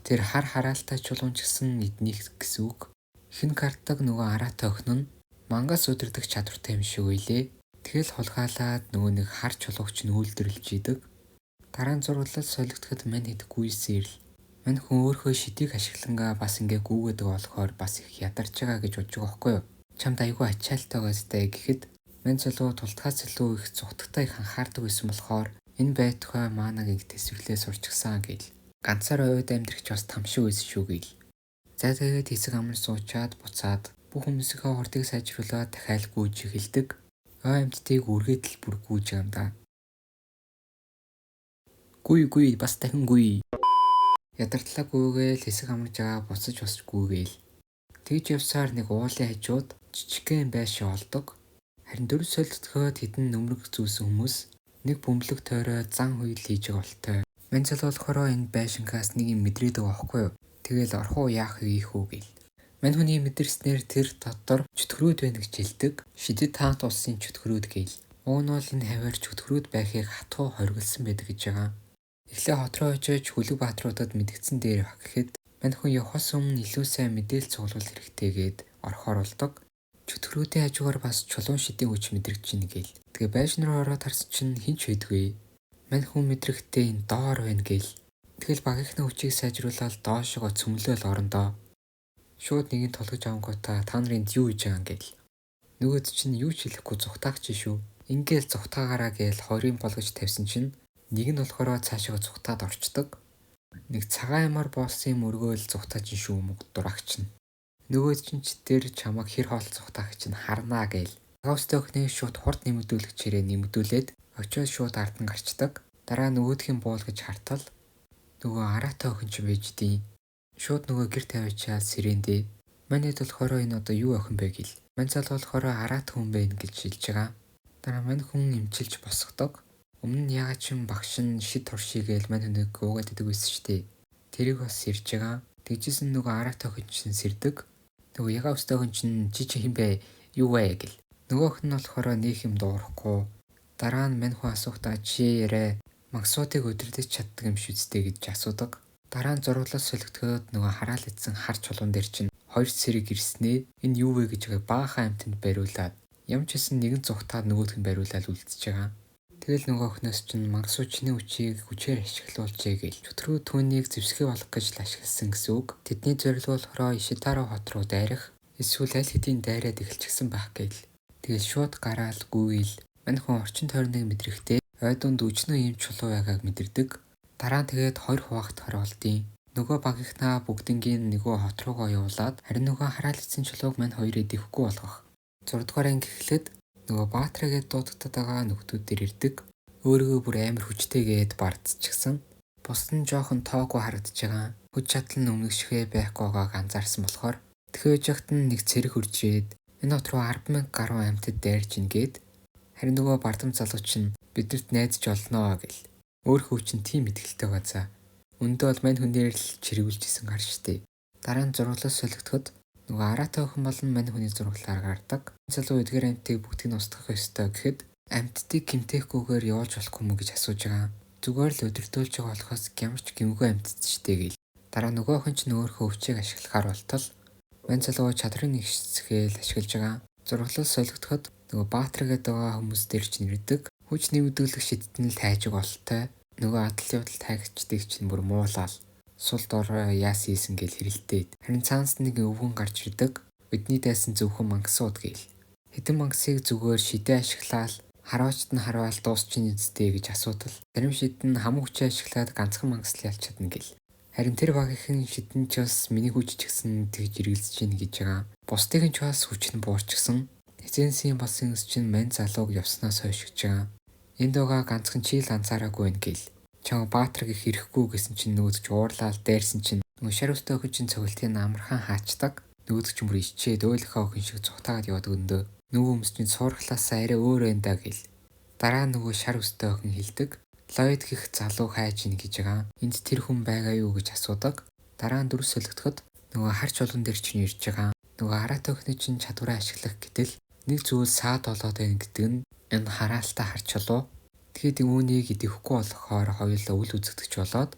Тэр хар хараалтай чулуун ч гэсэн эднийх гэсэн үг. Хэн картаг нөгөө араатай охин нь мангас удирдах чадвартай юм шиг байлээ. Тэгэл хулгайлаад нөгөө нэг хар чулуугч нь үйлдвэрлэж идэг. Дараа нь зураглал солигдоход мань хэд гүйсэн ирэл. Мань хүн өөрөө шидийг ашиглангаа бас ингээ гүгээд байгаа болохоор бас их ядарч байгаа гэж бодож байгаа байхгүй юу? Чамд айгүй ачаалттай байгаа сте гэхэд мань залуу тултгаас илүү их зугтагтай их анхаардаг байсан болохоор энэ байтугай манагийг тэсвэрлээ сурчгсан гэл. Ганцаар ойд амьдрах ч бас там шиг байсан шүү гэл. За тэгээд хэсэг амар суучаад буцаад бүх хүмүүсийнхээ хурдыг сайжруулаад дахиад гүйж эхэлдэг. Ой амьтдыг үргээд л бүр гүйж юм да. Гүй гүй бас дахин гүй. Ядартлаа гүйгээл хэсэг амарж байгаа буцаж бас гүйгээл. Тэгж явсаар нэг уулын хажууд жижигхэн байшин олдог. Харин дөрв солигдоход хэдэн нөмрөг зүүсэн хүмүүс нэг бөмбөлөг тойроо зан үйл хийж байгаа болтой. Мань цал болохоор энэ байшингаас нэг юм мэдрээд байгаа байхгүй юу? Тэгэл орох уу яах хийх үү гэл. Мань хүний мэдэрснээр тэр дотор чөтгөрүүд байна гэж хэлдэг. Шидэд таант улсын чөтгөрүүд гээл. Уг нь бол энэ хаваар чөтгөрүүд байхыг хатуу хориглосон байдаг гэж байгаа. Эхлээ хот руу очиж Хүлэг баатруудад мэдгдсэн дээр явах гэхэд мань хүн явахаас өмнө илүү сайн мэдээлэл цуглуулах хэрэгтэй гээд орохоор болдог. Чөтгөрүүдийн хажуугаар бас чулуун шидийн хүч мэдрэгдэж байна гээл. Тэгээ байшин руу ороод харсан чинь хэн ч байдгүй. Мань хүн мэдрэхтэй энэ доор байна гээл. Тэгэл багийнхны хүчийг сайжруулаад доошогоо цөмлөөл орондоо. Шууд нэгийг тулгаж авангуудаа та нарын юу хийж байгаа юм гээл. Нөгөөд чинь юу ч хэлэхгүй зүхтаагч шүү. Ингээл зүхтаагаараа гээл хоёрын болгож тавьсан чинь нэг нь болохоор цаашаа зүхтаад орчдөг. Нэг цагаан ямар боосон юм өргөөл зүхтаа чинь шүү мөг дурагч нь. Нөгөөд чинь ч тэр чамайг хэр хоол зүхтаах чинь харнаа гээл. Цагаан охиныг шууд хурд нэмэгдүүлэгчээрээ нэмэгдүүлээд очиод шууд ард нь гарчдаг. Дараа нөгөөдхийн буулгаж хартал нөгөө араатай охин чинь байж дий. Шууд нөгөө гэр тавиачаал сэрэндээ. Манайд болохоор энэ одоо юу охин бэ гэл. Мань цал болохоор араат хүн бэ гэж хэлж байгаа. Дараа мань хүн эмчилж босгодог. Өмнө нь яагаад ч юм багш нь шид туршигээл мань хүнийг уугаад идэг байсан шүү дээ. Тэрийг бас сэрж байгаа. Тэгжсэн нөгөө араат охин чинь сэрдэг. Нөгөө ягаа өстэй охин чинь чи чи хэн бэ? Юу вэ гэл. Нөгөө охин нь болохоор нөх юм дуурахгүй. Дараа нь мань хүн асуухдаа чи яриа мангасуудыг удирдах чаддаг юм шүү дээ гэж асуудаг. Дараа нь зураглал солигдоход нөгөө хараал идсэн хар чулуун дээр чинь хоёр цэрэг ирснээ энэ юу вэ гэж баахан амьтанд бариулаад ямар ч гэсэн нэгэн зүхтаад нөгөөх нь бариулаад үлдчихэж байгаа. Тэгэл нөгөө охиноос чинь мангасуу чиний хүчийг хүчээр ашиглуулжээ гэл. Чөтгөрөө түүнийг зэвсгээ болох гэж л ашигласан гэсэн үг. Тэдний зорилго болохоор Ишитаро хот руу дайрах эсвэл аль хэдийн дайраад эхэлчихсэн байх гээл. Тэгэл шууд гараал гүйгээл мань хүн орчин тойрныг мэдрэхдээ ойдунд өчнөө ийм чулуу байгааг мэдэрдэг. Дараа нь тэгээд хоёр хуваахт харуулдیں۔ Нөгөө багийнхнаа бүгднгийн нөгөө хот руугаа явуулаад харин нөгөө хараал эцэн чулууг мань хоёрыг дэвхгүй болгох. 6 дугаар анги эхлээд нөгөө Баатра гээд дуудагдаад байгаа нөхдүүд дээр ирдэг. Өөрийгөө бүр амар хүчтэйгээд бардчихсан. Бусд нь жоохон тоогүй харагдаж байгаа. Хүч чадал нь өмнөх шигэ байхгүй байгааг анзаарсан болохоор тэгэхээр жагт нь нэг цэрэг хурж ирээд энэ хот руу 10,000 гаруй амьтад дайрж ин гээд харин нөгөө бардам залуу чинь биднэрт найдаж олноо гэл. Өөрхөө чинь тийм итгэлтэй байгаа за. Өндөө бол мань хүнээр л чиргүүлж исэн гар штэ. Дараа нь зураглал солигдоход нөгөө араатай охин болон мань хүний зураглалаар гардаг. Залуу эдгээр амьтдыг бүгдийг нь устгах ёстой гэхэд амьтдыг гэмтээхгүйгээр явуулж болохгүй мүү гэж асууж байгаа. Зүгээр л өдөртөөлж байгаа болохоос ямар ч гэмгүй амьтд штэ гэл. Дараа нөгөө охин чинь өөрхөө өвчийг ашиглахаар болтол мань залуу чадрын нэгсгээл ашиглаж байгаа. Зураглал солигдоход нөгөө Баатар гэдэг байгаа хүмүүс дээр чинь ирдэг. Хүч нэмэгдүүлэх шидт нь л тайжиг болтой. Нөгөө адал явдал тайгчдыг чинь бүр муулаад сул дорой яас хийсэн гэл хэрэлдээд. Харин цаанаас нэг өвгөн гарч ирдэг. Бидний дайсан зөвхөн мангасууд гээл. Хэдэн мангасыг зүгээр шидээ ашиглаал хараачт нь харвал дуусчин үсттэй гэж асуудал. Зарим шид нь хамаг хүчээ ашиглаад ганцхан мангас л ялч чадна гэл. Харин тэр багийнхан шидэн ч бас миний хүч ч гэсэн тэгж эргэлзэж гин гэж байгаа. Бусдыг нь ч бас хүч нь буурчгсан. Эзэнсийн болсон эс чинь мань залууг явснаас хойш гэж байгаа. Энд байгаа ганцхан чи л анзаараагүй байна гэл. Чам Баатар гэх ирэхгүй гэсэн чинь нөгөөдөг уурлаал дайрсан чинь нөгөө шар өстэй охин чинь цогцолтыг амархан хаачдаг. Нөгөөдөг чинь бүр ичээд өөлөхөө охин шиг цухтаагаад явдаг өндөө. Нөгөө хүмүүс чинь суурхлаасаа арай өөр байна да гэл. Дараа нөгөө шар өстэй охин хэлдэг. Лойд гэх залуу хайж ин гэж байгаа. Энд тэр хүн байгаа юу гэж асуудаг. Дараа нь дүрс солигдоход нөгөө хар чулуун дээр чинь ирж байгаа. Нөгөө араатай охины чинь чадвараа ашиглах гэтэл нэг зүйл саад болоод байна гэдэг нь энэ хараалтай хар чулуу. Тэгэхэд үүнийг идэвхгүй болохоор хоёулаа үл үзэгдэж болоод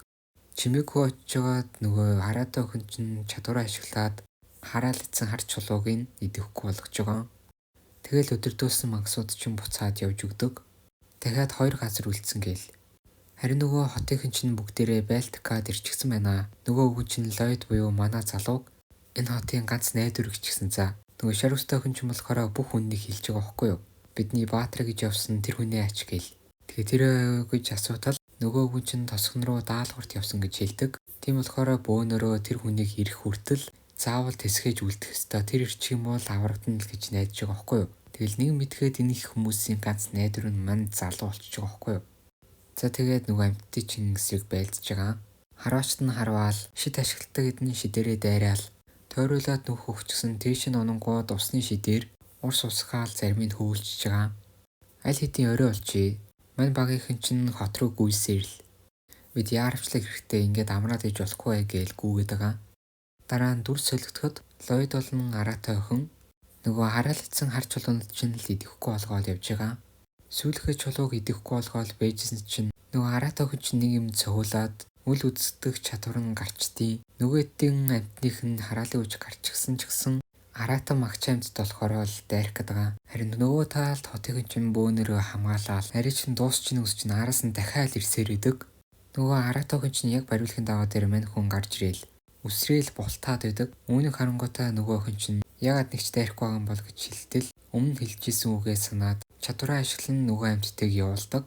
чимээгүй очиж байгаад нөгөө хараатай охин чинь чадвараа ашиглаад хараал эцэн хар чулууг нь идэвхгүй болгож байгаа. Тэгэл өдөрдөөсөн мангасууд чинь буцаад явж өгдөг. Дахиад хоёр газар үлдсэн гээл. Харин нөгөө хотынхан чинь бүгдээрээ байлтгад ирчихсэн байна. Нөгөө өвгөн чинь Лойд буюу манай залууг энэ хотын ганц найдвар гिचгсэн за. Нөгөө шар үстэй охин чинь болохоор бүх үннийг хэлж байгаа байхгүй юу? Бидний Баатар гэж явсан тэр хүнээ ач гээл. Тэгээ тэр гэж асуутал нөгөө өвгөн чинь тосгон руу даалгаварт явсан гэж хэлдэг. Тийм болохоор бөөнөрөө тэр хүнийг ирэх хүртэл заавал тэсгэж үлдэх ёстой. Тэр ирчих юм бол аврагдана л гэж найдаж байгаа байхгүй юу? Тэгэл нэг мэдгээд энэ их хүмүүсийн ганц найдвар нь мань залуу болчихж байгаа байхгүй юу? За тэгээд нөгөө амьтдын чин эсрэг байлдж байгаа. Харваачт нь харваал, шид ашигладаг хэдэн шидэрээ дайраал. Тойруулаад нүх өгчгсөн тийш нь унангууд усны шидээр урс усгаал зарим нь хөөлжж байгаа. Аль хэдийн орой болчихъя. Мань багийнхан чинь хот руу гүйсээр л. Бид яарвчлаг хэрэгтэй ингээд амраад иж болохгүй гээл гүгээд байгаа. Дараа нь дүр солигдоход Лойд болон Аратай охин нөгөө хараалцсан хар чулуунууд чинь л идэхгүй болгоод явж байгаа. Сүүлхээ чулууг идэхгүй болгоод бэжсэн чинь нөгөө Аратай охин чинь нэг юм цохиулаад үл үздэг чадвар нь гарчдیں۔ Нөгөө эдийн амьтных нь хараалын үж гарчихсан ч гэсэн Арата магч амьтд болохоор л дайрах гэдэг байгаа. Харин нөгөө талд хотын чинь бөөнөрөө хамгаалаад нарийн чинь дуусчин үс чинь араас нь дахиад ирсээр идэг. Нөгөө Арата охин чинь яг бариулахын даваа дээр мань хүн гарч ирээл. Үсрээл бултаад байдаг. Үүнийг харангуйтаа нөгөө охин чинь ягаад нэгч дайрахгүй байгаа юм бол гэж хэлтэл өмнө хэлжсэн үгээ санаад чадвараа ашиглан нөгөө амьтдыг явуулдаг.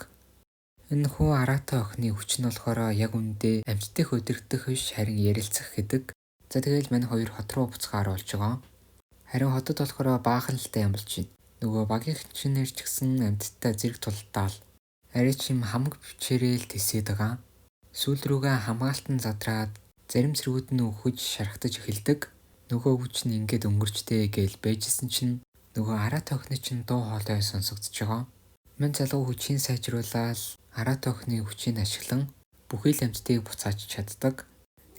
Энэ хүү Арата охины хүч нь болохоор яг үндэ амьтдыг удирдах биш харин ярилцах гэдэг. За тэгэл мань хоёр хот руу буцгаар болж байгаа. Харин хотод болохоор баахан л юм болж байна. Нөгөө багийнх чинь нэр ч гэсэн амьтдаа зэрэг тултаал. Арай ч юм хамаг бичээрэл тэсээд байгаа. Сүүл рүүгээ хамгаалтан задраад зарим цэргүүд нь өхөж шархтаж эхэлдэг. Нөгөө хүч нь ингээд өнгөрчтэй гээл байжсэн чинь нөгөө Арата охины чинь дуу хоолой сонсогдож байгаа. Мань залуу хүчийг сайжруулаад Арата охины хүчийг ашиглан бүхий л амьтдыг буцааж чаддаг.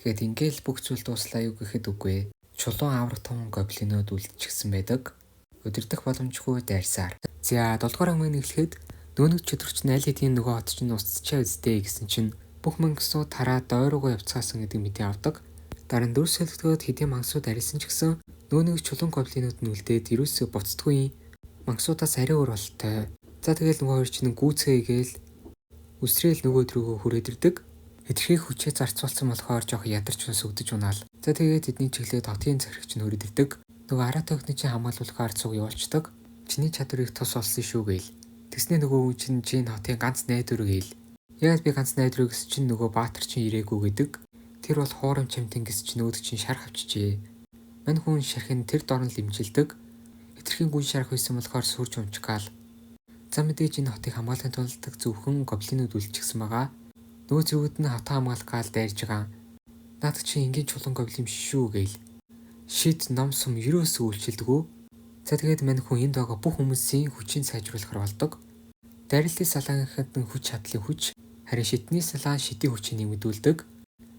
Тэгээд ингээл бүх зүйл дууслаа юу гэхэд үгүй. Чулуун аврах тун гоблинууд үлдчихсэн байдаг. Удирдах боломжгүй дайрсаар. За 7 дугаар ангийн эхлэхэд нөөнөг чөтгөрч нь аль хэдийн нөгөө хот чинь устчаа үсттэй гэсэн чинь бүх мангасууд тараад дойруугаа явцгаасан гэдэг мэдээ авдаг. Дараа нь дүр солигдоход хэдийн мангасууд арилсан ч гэсэн нөөнөг чулуун гоблинууд нь үлдээд ерөөсөө буцдаггүй. Мангасуудаас арай өөр бололтой. За тэгэл нөгөө хоёр чинь гүйцгээгээл үсрээл нөгөө өдрөөгөө хүрээд ирдэг. Хэтэрхий хүчээ зарцуулсан болохоор жоох ядарч сүгдэж унаал. За тэгээд тэдний чиглээд хотын захирагч нь хүрээд ирдэг. Нөгөө Арата охины чинь хамгаалуулахаар цуг явуулцдаг. Чиний чадварыг тус олсон шүү гээл. Тэгснээ нөгөө хүн чинь чинь хотын ганц найдвар гээл. Яагаад би ганц найдвар гэсэн чинь нөгөө Баатар чинь ирээгүй гэдэг. Тэр бол хуурам чамтин гэс чинь өөдөг чинь шарх авчижээ. Мань хүн шархын тэр дорн л имчилдэг. Хэтэрхийн гүн шарх байсан болохоор сүрж унчгаал. За мэдээж энэ хотыг хамгаалахын тулд зөвхөн гоблинууд үлдчихсэн байгаа. Нөгөө цэргүүд нь хотоо хамгаалах гал дайрж байгаа. Наадах чи энгийн чулуун гоблин биш шүү гээл. Шид ном сум ерөөсөө үйлчилдэггүй. За тэгээд мань хүн энд байгаа бүх хүмүүсийн хүчийг сайжруулахар болдог. Дайралтын салаанхад нь хүч чадлын хүч, харин шидний салаан шидийн хүчийг нэмэгдүүлдэг.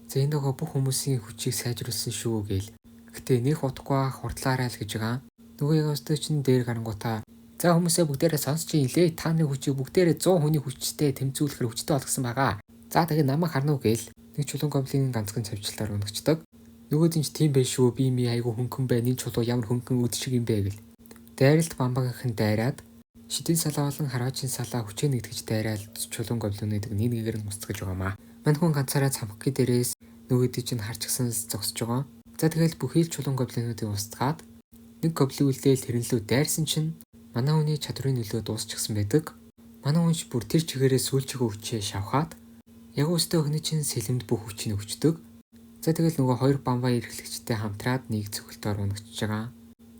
За энд байгаа бүх хүмүүсийн хүчийг сайжруулсан шүү гээл. Гэтэ нэг удахгүй хурдлаарай л гэж байгаа. Нөгөө яг өстө чинь дээр гарангуудаа за хүмүүсээ бүгдээрээ сонсч илээ. Та нарын хүчийг бүгдээрээ 100 хүний хүчтэй тэмцүүлэхэр хүчтэй болгосон байгаа. За тэгээ намайг харна уу гээл. Нэг чулуун гоблин ганцхан цавчлаар унагчдаг. Нөгөөд нь ч тийм байх шүү. Би ми айгу хөнгөн байна. Энэ чулуу ямар хөнгөн үд шиг юм бэ гэл. Дайралт бамбагийнхан дайраад шидийн салаа болон харваачин салаа хүчээ нэгтгэж дайраал чулуун гоблинуудыг нэг нэгээр нь устгаж байгаамаа. Мань хүн ганцаараа цамхгийн дээрээс нөгөөдий чинь харчихсан зогсож байгаа. За тэгэл бүхий л чулуун гоблинуудыг устгаад нэг гоблин үлдээл тэрэн лөө дайрсан чинь манай хүний чадварын нөлөө дуусчихсан байдаг. Манай хүн ч бүр тэр чигээрээ сүүлчийнхөө хүчээ шавхаад яг өстө охины чинь сэлэмд бүх хүчийг өгчдөг. За тэгэл нөгөө хоёр бамбаа эрхлэгчтэй хамтраад нэг цохилтоор унагчж байгаа.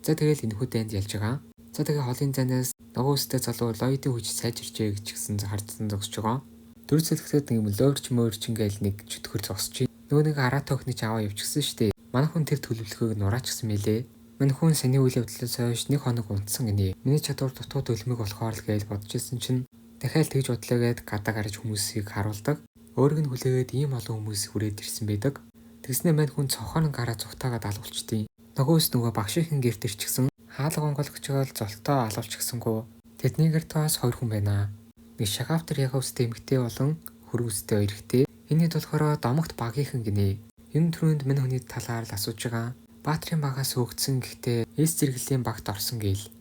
За тэгэл энэхүү дайнд ялж байгаа. За тэгээ холын зайнаас нөгөө өстэй залуу Лойдын хүч сайжирчээ гэж гисэн хардсан зогсож байгаа. Дүр зэлгэхэд нэг юм лөөрч мөөрч ингээл нэг чөтгөр зогсож. Нөгөө нэг Арата охины чинь аваа явчихсан шүү дээ. Манай хүн тэр төлөвлөгөөг нураачихсан мэлээ. Манай хүн саний үйл явдлаас хойш нэг хоног унтсан гинэ. Миний чадвар дутуу төлмөг болохоор л гээл бодож исэн чинь дахиад тэгж бодлоо гээд гадаа гарч хүмүүсийг харуулдаг. Өөрийг нь хүлээгээд ийм олон хүмүүс хүрээд ирсэн байдаг. Тэгснээр мань хүн цонхоор нь гараа зүгтаагаад алгуулчдیں۔ Нөгөөс нөгөө багшийн гэрт ирчихсэн. Хаалга онгойлгочгоол золтоо алуулчихсангүй. Тэдний гэрт бас хоёр хүн байна. Нэг шагаавтар яга үстэй эмэгтэй болон хөрөг үстэй хоёр эрэгтэй. Энийд болохоор домогт багийнхан гинэ. Энэ түрүүнд мань хүний талаар л асууж байгаа. Баатрын багаас хөөгдсөн гэхдээ эс зэрэглэлийн багт орсон гээл.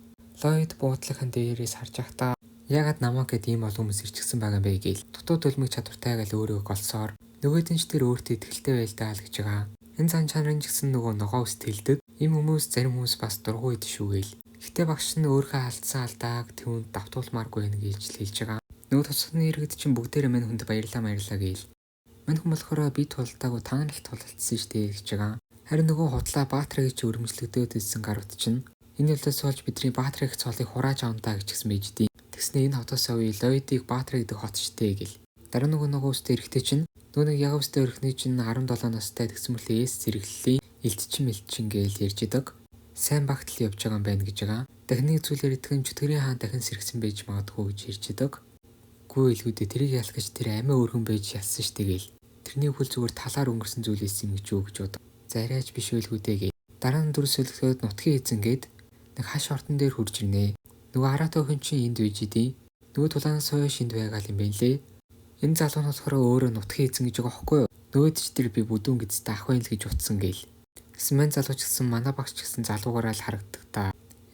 Лойд буудлынхан дээрээс харж байхдаа Яагаад намайг гэд ийм олон хүмүүс ирчихсэн байгаа юм бэ гээл. Дутуу төлмөг чадвартай гэл өөрөө голсоор нөгөөд нь ч тэр өөртөө итгэлтэй байл даа л гэж байгаа. Энэ зан чанарын ч гэсэн нөгөө ногоо үст хэлдэг. Ийм хүмүүс зарим хүмүүс бас дургүй идэв шүү гээл. Гэхдээ багш нь өөрийнхөө алдсан алдааг түүнд давтуулмааргүй байна гэж л хэлж байгаа. Нөгөө тусганы иргэд чинь бүгдээрээ мань хүнд баярлаа баярлаа гээл. Мань хүн болохоор би тулдаагүй та нар л тулалдсан шүү дээ гэж байгаа. Харин нөгөө худлаа Баатар гэж өрөмжлөгдөөд ирсэн гарууд чинь энэ явдлаас болж бидний Баатар их цолыг хурааж авна даа гэж гисэн байж ди. Тэгснэ энэ хотоос үе Лойдыг Баатар гэдэг хот штэ гэл. Дараа нөгөө үстэй эрэхтэй чинь нөгөө нэг яга үстэй өрхний чинь 17 настай тэгсэн мөрлөө эс зэрэглэлийн элтчин мэлтчин гээл ярьж идэг. Сайн багтал явж байгаа юм байна гэж байгаа. Дахин нэг зүйлээр итгэн чөтгөрийн хаан дахин сэргсэн байж магадгүй гэж ярьж идэг. Гүү илгүүдээ тэрийг ялах гэж тэр амиа өргөн байж ялсан штэ гээл. Тэрний хөл зүгээр талаар өнгөрсөн зүйл исэн юм гэж юу гэж бод. Зарайч биш байлгүүдээ гээл. Дараа нь дүрс сөлгөхөд нутгийн эзэн гээд нэг хаш ортон дээр хурж ирнэ. Нөгөө араатаа охин чинь энд үйж идэв. Нөгөө тулаанаас хойш энд байгаа юм байна лээ. Энэ залуу нь болохоор өөрөө нутгийн эзэн гэж байгаа хөөхгүй юу? Нөгөөд ч тэр би бүдүүн гэдэстэй ах байл гэж утсан гээл. Тэгсэн мань залуу ч гэсэн манай багш ч гэсэн залуугаараа л харагдаг та.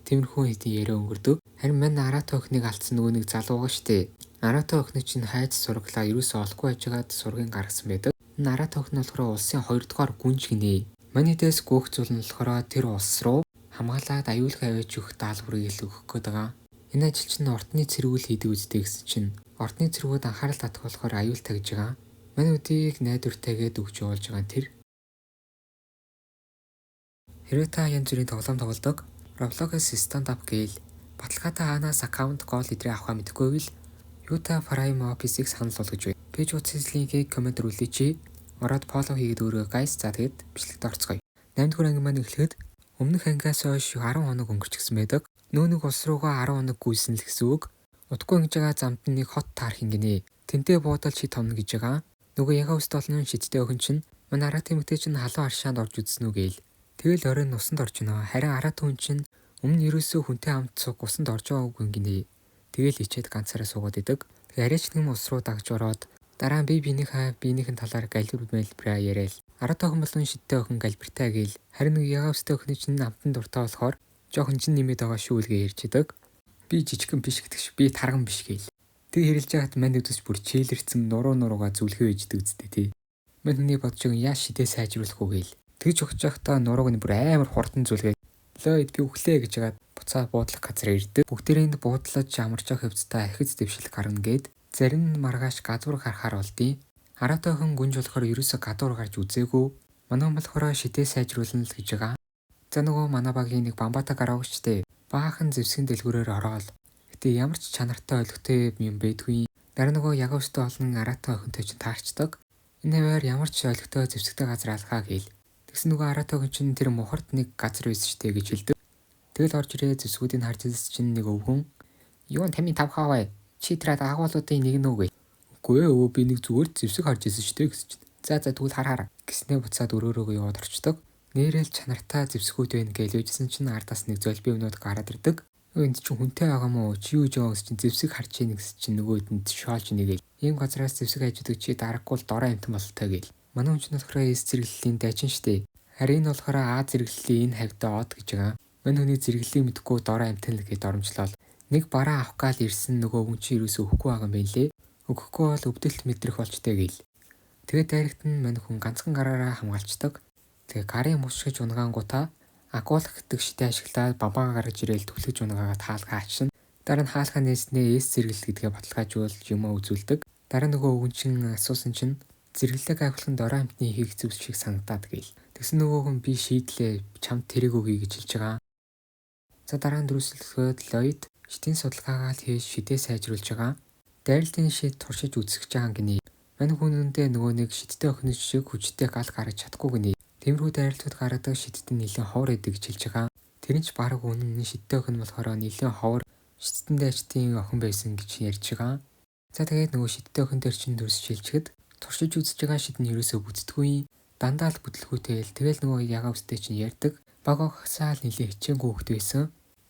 Тиймэрхүү хэдийн яриа өнгөрдөг. Харин мань араатаа охиныг алдсан нөгөө нэг залуу байгаа штэ. Араатаа охиныг чинь хайж сурглаа ерөөсөө олохгүй байжгаад сургийн гаргасан байдаг. Энэ араатаа охин нь болохоор улсын 2 дугаар гүнж гинэ. Манай дэс гүөх зүйл нь болохоор тэр улс руу хамгаалаад аюулгүй аваач өгөх даалгаврыг л өгөх гээд байгаа. Энэ ажил чинь ордны цэргүүл хийдэг үстэй гэсэн чинь ордны цэргүүд анхаарал татах болохоор аюултай гэж байгаа. Манай үдийг найдвартайгээд өгч явуулж байгаа тэр. Хэрвээ та янз бүрийн тоглоом тоглодог, Roblox-ээс stand up гээл баталгаатай хаанаас аккаунт гол эдрээ авахаа мэдэхгүй байвал Yuta Prime Office-ыг санал болгож байна. Page утас линкийг коммент үлдээч. Ороод follow хийгээд өгөөрэй guys. За тэгээд бичлэгт орцгоё. 8 дугаар анги маань эхлэхэд өмнөх ангиас хойш 10 хоног өнгөрчихсөн байдаг. Нөө нэг улс руугаа 10 хоног гүйсэн л гэсэн үг. Удахгүй ингэж байгаа замд нь нэг хот таарах юм гинэ. Тэнтээ буудал шид томно гэж байгаа. Нөгөө яга өст олон шидтэй охин чинь манай араат эмэгтэй чинь халуун аршаанд орж үзсэн үү гээл. Тэгэл оройн усанд орж гинэ. Харин араат хүн чинь өмнө ерөөсөө хүнтэй хамт цуг усанд орж байгаагүй юм гинэ. Тэгэл ичээд ганцаараа суугаад идэг. Тэгээ арайч нэгэн ус руу дагж ороод дараа нь би биенийхээ биенийхэн талаар галбир мэлбраа яриад араат охин болон шидтэй охин галбиртай гээл. Харин нэг яга өстэй охины чинь амтан дуртай болохоор жоохон чин нэмээд байгаа шүү л гэж ярьж идэг. Би жижигхэн биш гэдэг ш. Би тарган биш гээл. Тэг хэрэлж байхад мань үдээс бүр чийлэрсэн нуруу нуруугаа зүлхээ иждэг үсттэй тий. Мань хүний бодож байгаа яа шидээ сайжруулах уу гээл. Тэгж өгч байхдаа нурууг нь бүр амар хурдан зүлгээд Лойд би өглөө гэж хагаад буцаа буудлах газар ирдэг. Бүгдээрээнд буудлаж амарч явах хэвцтэй ахиц дэвшил гарна гээд зарим нь маргааш гадуур гарахаар болдیں۔ Араатаа охин гүнж болохоор ерөөсө гадуур гарч үзээгүй. Манай хүн болохоор шидээ сайжруулна л гэж байгаа. За нөгөө манай багийн нэг бамбата гараа өгчтэй. Баахан зэвсгэн дэлгүүрээр ороод. Гэтэ ямар ч чанартай ойлгохтой юм байдгүй. Дараа нөгөө яга өстэй олон араатаа охинтой чинь таарчдаг. Энэ хаваар ямар ч ойлгохтой зэвсэгтэй газар алхаа гээл. Тэгсэн нөгөө араатаа охин чинь тэр мухарт нэг газар байсан штэ гэж хэлдэг. Тэгэл орж ирээ зэвсгүүдийг харж ирсэн чинь нэг өвгөн "Юу тамийн тавхаа вэ? Чи тэр агуулуудын нэг нь үү?" гээ. Үгүй ээ өвөө би нэг зүгээр зэвсэг харж ирсэн штэ гэсэн чинь. За за тэгвэл хар хар гэснээ буцаад өрөөрөөгөө яваад орчдөг. Нэрэл чанартай зэвсгүүд байна гэж үжсэн чинь ардаас нэг золби юмнууд гараад ирдэг. Энд чинь хүнтэй байгаа мó чи юу жоо гэсэн чинь зэвсэг харж ийн гэсэн чинь нөгөөдөнд шоолж нэгээл. Ийм газараас зэвсэг хайж идэг чи дарахгүй л дорой амтан бололтой гээл. Манай хүн чинь болохоор эс зэрэглэлийн дайчин штэ. Харин энэ болохоор А зэрэглэлийн энэ хавьдаа од гэж байгаа. Мань хүний зэрэглэлийг мэдэхгүй дорой амтан л гэж доромжлол. Нэг бараа авах гал ирсэн нөгөө хүн чинь ерөөсөө өгөхгүй байгаа юм байна лээ. Өгөхгүй бол өвдөлт мэдрэх болчтой гээл. Тэгээд дайрагт нь мань хүн ганцхан гараараа хамгаалцдаг. Тэгээ гарын мушгиж унгаангуудаа агуулах гэдэг шидэ ашиглаад бамбаа гаргаж ирээл түлхэж унгаагаад хаалгаа ачна. Дараа нь хаалгаа нээснээ эс зэрэглэл гэдгээ баталгаажуулж юмаа үзүүлдэг. Дараа нөгөө өвгөн чинь асуусан чинь зэрэглэлэг агуулах нь дорой амтны хийх зүйл шиг санагдаад гээл. Тэгсэн нөгөө хүн би шийдлээ чамд тэрэг өгье гэж хэлж байгаа. За дараа нь дөрвөлсөлгөөд Лойд шидийн судалгаагаа л хийж шидээ сайжруулж байгаа. Дайралтын шид туршиж үзэж байгаа гинэ. Мань хүнэндээ нөгөө нэг шидтэй охин шиг хүчтэй гал гаргаж чадахгүй гинэ. Тиймэрхүү дайралтууд гаргадаг шидт нь нэлээд ховор идэг гэж хэлж байгаа. Тэр нь ч бараг үнэн нь шидтэй охин болохоор нэлээд ховор шидтэн дайчдын охин байсан гэж ярьж байгаа. За тэгээд нөгөө шидтэй охин дээр чинь дүрс шилжихэд туршиж үзэж байгаа шид нь ерөөсөө бүтдэггүй. Дандаа л бүтлгүүтэй л тэгэл нөгөө ягаа өстэй чинь ярьдаг. Баг огсаал нэлээд хичээнгүй хөхт байсан.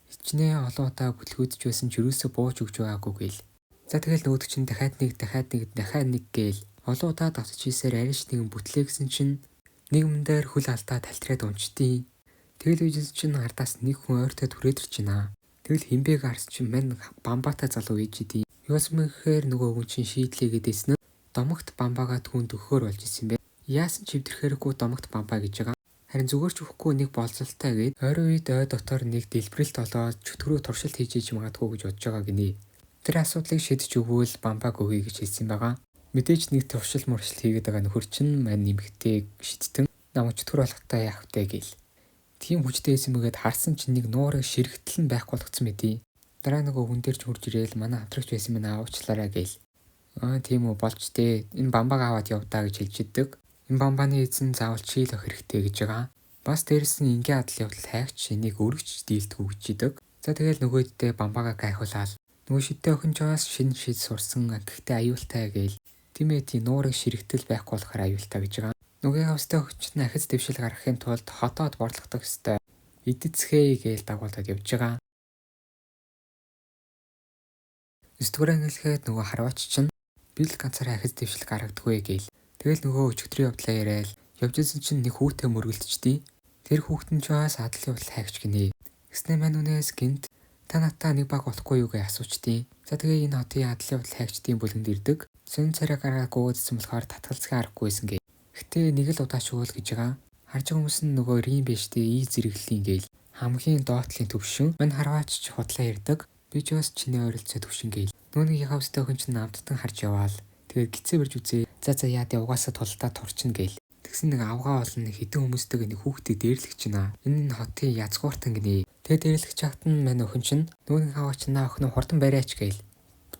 Хичнээн олон удаа бүтлгүүдж байсан ч ерөөсөө бууж өгч байгаагүй гээл. За тэгэл нөгөөдөг чинь дахиад нэг дахиад нэг дахиад нэг гээл. Олон удаа давтаж хийсээр ариш нэгэн бүтлээ гэсэн чинь нэг юм дээр хөл алдаа тальтраад унчдیں۔ Тэгэл үжис чинь ардаас нэг хүн ойртой түрээд ирж байна. Тэгэл хинбэг харсан чинь мань бамбаатай залуу ээж идэв. Юусан бэ гэхээр нөгөө хүн чинь шийдлээ гэдээсэн нь домогт бамбаагаа түүнд өгөхөөр болж исэн бэ. Яасан ч эвдэрхээргүй домогт бамбаа гэж байгаа. Харин зүгээр ч өгөхгүй нэг болцолтой гээд ойрын үед ой дотор нэг дэлбэрэлт болоод чөтгөрөө туршилт хийж иж магадгүй гэж бодож байгаа гинэ. Тэр асуудлыг шийдэж өгвөл бамбааг өгье гэж хэлсэн байгаа. Мэдээж нэг туршил муршил хийгээд байгаа нөхөр чинь мань нэмэгтэй шидтэн намайг чөтгөр болохтой яах вэ гээл. Тийм хүчтэй байсан мэгээд харсан чинь нэг нуурыг ширэгтэл нь байхгүй болгоцсон мэдий. Дараа нөгөө хүн дээр ч хурж ирээл манай хамтрагч байсан байна уучлаарай гээл. Аа тийм үү болж тээ. Энэ бамбааг аваад явдаа гэж хэлж идэг. Энэ бамбааны эзэн заавал чийл өх хэрэгтэй гэж байгаа. Бас дээрэс нь ингийн адал явдал хайгч энийг өргөч дийлдэггүй гэж идэг. За тэгэл нөгөөддөө бамбаагаа гайхуулаад нөгөө шидтэй охин ч бас шинэ шид сурсан гэхдээ аюултай гээл. Тийм ээ тийм нуурыг ширэгтэл байхгүй болохоор аюултай гэж байгаа. Нөгөө явстай охин нь ахиц дэвшил гаргахын тулд хотоод борлохдох ёстой. Идэцгээе гээл дагуулад явж байгаа. 9 дугаар ангиллгээд нөгөө харваач чинь би л ганцаараа ахиц дэвшил гаргадаггүй гээл. Тэгэл нөгөө өчигдрийн явдлаа яриад явж исэн чинь нэг хүүтэй мөргөлдөждیں۔ Тэр хүүхэд нь ч бас адал явдал хайгч гинэ. Тэгснэ мань үнээс гинт та надтай нэг баг болохгүй юу гэж асуучдیں۔ За тэгээ энэ хотын адал явдал хайгчдын бүлгэнд ирдэг. Сонин царай гараад гуйдсан болохоор татгалзахын аргагүй байсан гэ. Гэтэ нэг л удаач уул гэж байгаа. Харж байгаа хүмүүс нь нөгөө рим биш дээ и зэрэглэлийн гээл. Хамгийн доотлын төвшин. Мань харваач ч худлаа ярьдаг. Би ч бас чиний ойролцоо төвшин гээл. Нөгөө нэг явстай охин чинь амттан харж яваал. Тэгээд гизээ барьж үзээ. За за яа дээ угаасаа тулдаа турчин гээл. Тэгсэн нэг авгаа олон нэг хідэн хүмүүстэйг нэг хүүхдийг дээрлэх чинь аа. Энэ нь хотын язгууртан гинэ. Тэгээд дээрлэх чагт нь мань охин чинь нөгөө нэг аваач наа охин хурдан бариач гээл.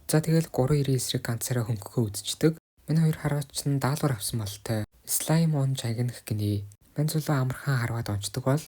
За тэгэл 390 эсрэг ганцаараа хөнгөхөө үзчихдэг. Мань хоёр харваач нь даалгавар авсан болтой. Слайм он жагнах гинэ. Мань зулуу амархан харваад онцдог бол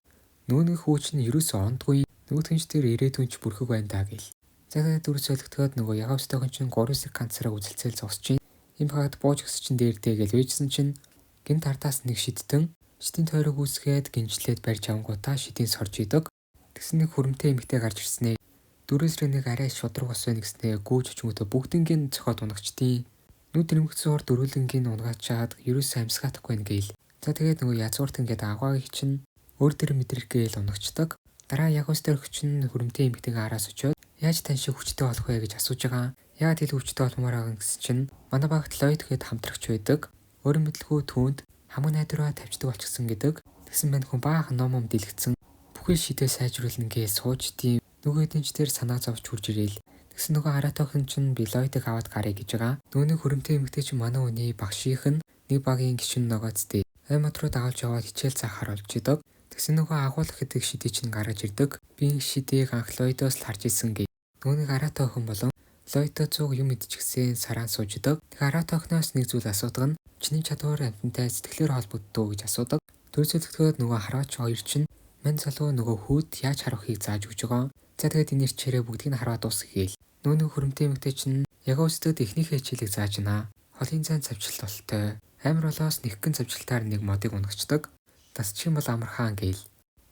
нөгөө нэг хүү чинь ерөөсөө ондгүй. Нөгөөх нь ч тэр ирээдүйн ч бүрхэг байна даа гээл. За тэгээд дүр солигдоход нөгөө ягавстай охин чинь 3 эсрэг ганцаараа үзэлцээл зогсож чинь. Ийм хагад бууж өгс чинь дээр дээ гээл вэжсэн чинь гинт ардаас нэг шидтэн шидийн тойрог үүсгээд гинжлээд барьж авангуудаа шидийн сорж идэг. Тэгсэн нэг хүрэмтэй эмэгтэй гарч ирснэ. Дөрөв эсрэг нэг арай шудраг ус байна гэснээ гүүж очингуудаа бүгднгийн цохоод унагчдیں۔ Нүд рэмгцэн хор дөрвөлнгийн унгаачаад ерөөсөө амьсгаатахгүй нэ гээл. За тэгээд нөгөө язгуурт ингээд авгаагийг чинь өөр тэр мэдрэх гээл унагчдаг. Дараа яг ус дээр чинь хүрэмтэй эмэгтэйгээ араас очиод яаж тань шиг хүчтэй болох вэ гэж асууж байгаа. Яагаад илүү хүчтэй болмоор байгаа гэсэн чинь манай багт Лойд гээд хамтрагч байдаг. Өөрийн мэдлгүй түүнд хамаг найдвараа тавьчихдаг болчихсон гэдэг. Тэгсэн мань хүн баахан ном ном дэлгэцэн бүхэл шидээ сайжруулна гэж сууж дим. Нөгөөдөн ч тэр санаа зовж хурж ирээл. Тэгсэн нөгөө аратай охин чинь би Лойдыг аваад гаръя гэж байгаа. Нөгөөний хүрэмтэй эмэгтэй чинь манай хүний багшийнх нь нэг багийн гишүүн ногооцтэй. Ой мод руу дагуулж яваад хичээл заахаар болж идэг. Тэгсэн нөгөө агуулах гэдэг шидээ чинь гаргаж ирдэг. Би энэ шидээг анх Лойдоос л харж исэн гэ. Нөгөөний аратай охин болон Лойдо цуг юм идчихсэн сараан сууж идэг. Тэг аратай охиноос нэг зүйл асуудаг нь чиний чадвар амьтантай сэтгэлээр холбогддог гэж асуудаг. Төр зөлөгдөхөд нөгөө хараач хоёр чинь мань залуу нөгөө хүүд яаж харахыг зааж өгч байгаа. За тэгээд энэ ирчээрээ бүгдийг нь хараад дуусгах гээл. Нөгөө нэг хүрэмтэй эмэгтэй чинь яг өстөд эхнийхээ хичээлийг зааж байна. Холын зайн цавчлалт болтой. Амар болоос нэгхэн цавчлалтаар нэг модыг унгачдаг. Тасчих юм бол амархан гээл.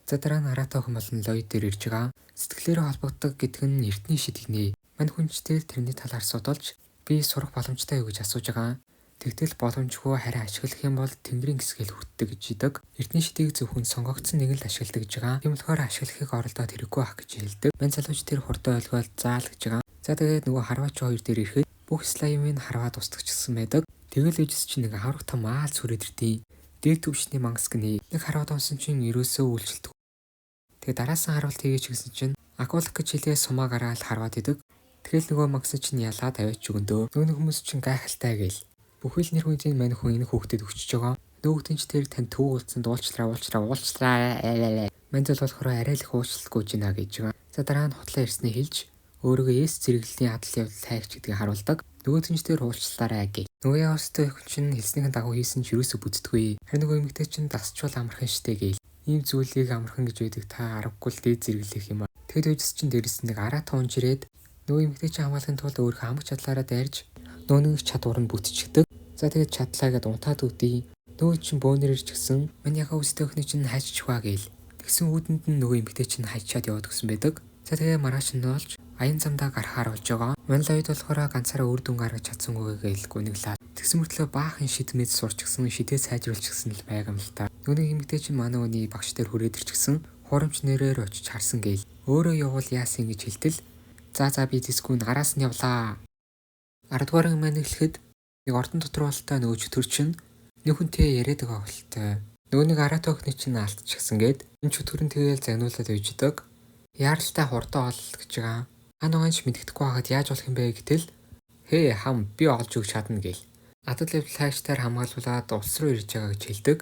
За дараа нь аратай охин болон Лойд дээр ирж байгаа. Сэтгэлээрээ холбогддог гэдэг нь эртний шид гинэ. Мань хүнчтэй тэрний талаар судалж би сурах боломжтой юу гэж асууж байгаа. Тэгтэл боломжгүй харин ашиглах юм бол тэнгэрийн гисгэл хүртдэг гэж идэг. Эртний шидийг зөвхөн сонгогдсон нэг л ашигладаг гэж байгаа. Тийм болохоор ашиглахыг оролдоод хэрэггүй ах гэж хэлдэг. Мань залууч тэр хурдан ойлгоод заал гэж байгаа. За тэгээд нөгөө харваач хоёр дээр ирэхэд бүх слаймыг харваад устгахчихсан байдаг. Тэгэл ээжс чинь нэг аврах том аал сүрээд ирдیں۔ Дээд түвшний мангас гинэ. Нэг харваад онсон чинь ерөөсөө үйлчлдэг. Тэгээ дараасан харуулт хийгээч гэсэн чинь агуулах гэж хэлээ сумаа гараал харваад идэг. Тэгэл нөгөө мангас чинь ялаад аваач өгөндөө. Нөгөө хүмүүс чинь гайхалтай гээл. Бүхэл нэр хүндийн мань хүн энэ хүүхдэд өчөж байгаа. Нөгөөдөн ч тэр тань төв уулзсан дуулчлаа уулчлаа уулчлаа. Мань зул болохоор арай л их уучлалгүй гинэ гэж байгаа. За дараа нь хутлаа ирснийг хэлж өөрийгөө эс зэрэглэлийн адал явдал хайгч гэдгийг харуулдаг. Нөгөөдөн ч тэр уучлалаарай гээ. Нөгөө явстай охин чинь хэлснийхэн дагуу хийсэн ч юусоо бүтдэггүй. Харин нөгөө эмэгтэй чинь дасчвал амархан штэ гээл. Ийм зүйлийг амархан гэж байдаг та аргагүй л дээд зэрэглэх юм а. Тэгэд үжис чинь дээрэс нэг араа туунж ирээд нөгөө эмэгтэй чинь хамгаалахын тулд өөрийнхөө хамаг чадлаараа дайрж нөгөө нэг чадвар нь бүтчихдэг. За тэгээд чадлаа гэд унтаад үдий. Нөгөө чинь бөөнөр ирчихсэн. Мань яхаа үстэй охины чинь хайччихваа гээл. Тэгсэн үүдэнд нь нөгөө эмэгтэй чинь хайчаад яваад гисэн байдаг. За тэгээ маргааш нь болж аян замдаа гарахаар болж байгаа. Манлайд болохоор ганцаараа үр дүн гаргаж чадсангүй гээл гүнэглээ. Тэгсэн мөртлөө баахан шид мэд сурчгсан, шидээ сайжруулчихсан л байгаа юм л та. Нөгөө нэг эмэгтэй чинь манай үний багш дээр хүрээд ирчихсэн. Хуурамч нэрээр очиж харсан гээл. Өөрөө явбал яасан гэж хэлтэл за би дискүн араас нь явлаа. 10 дугаар маань эхлэхэд нэг ордон дотор болтой нөгөө чөтгөр чинь нэг хүнтэй яриад байгаа болтой. Нөгөө нэг араат охины чинь алдчихсан гээд энэ чөтгөр нь тэгээл загнуулаад үйждэг. Яаралтай хурдан ол гэж байгаа. Хан угаанч мэддэхгүй байхад яаж болох юм бэ гэтэл хээ хам би олж өгч чадна гээл. Адал явдал хайгчдаар хамгаалуулаад улс руу ирж байгаа гэж хэлдэг.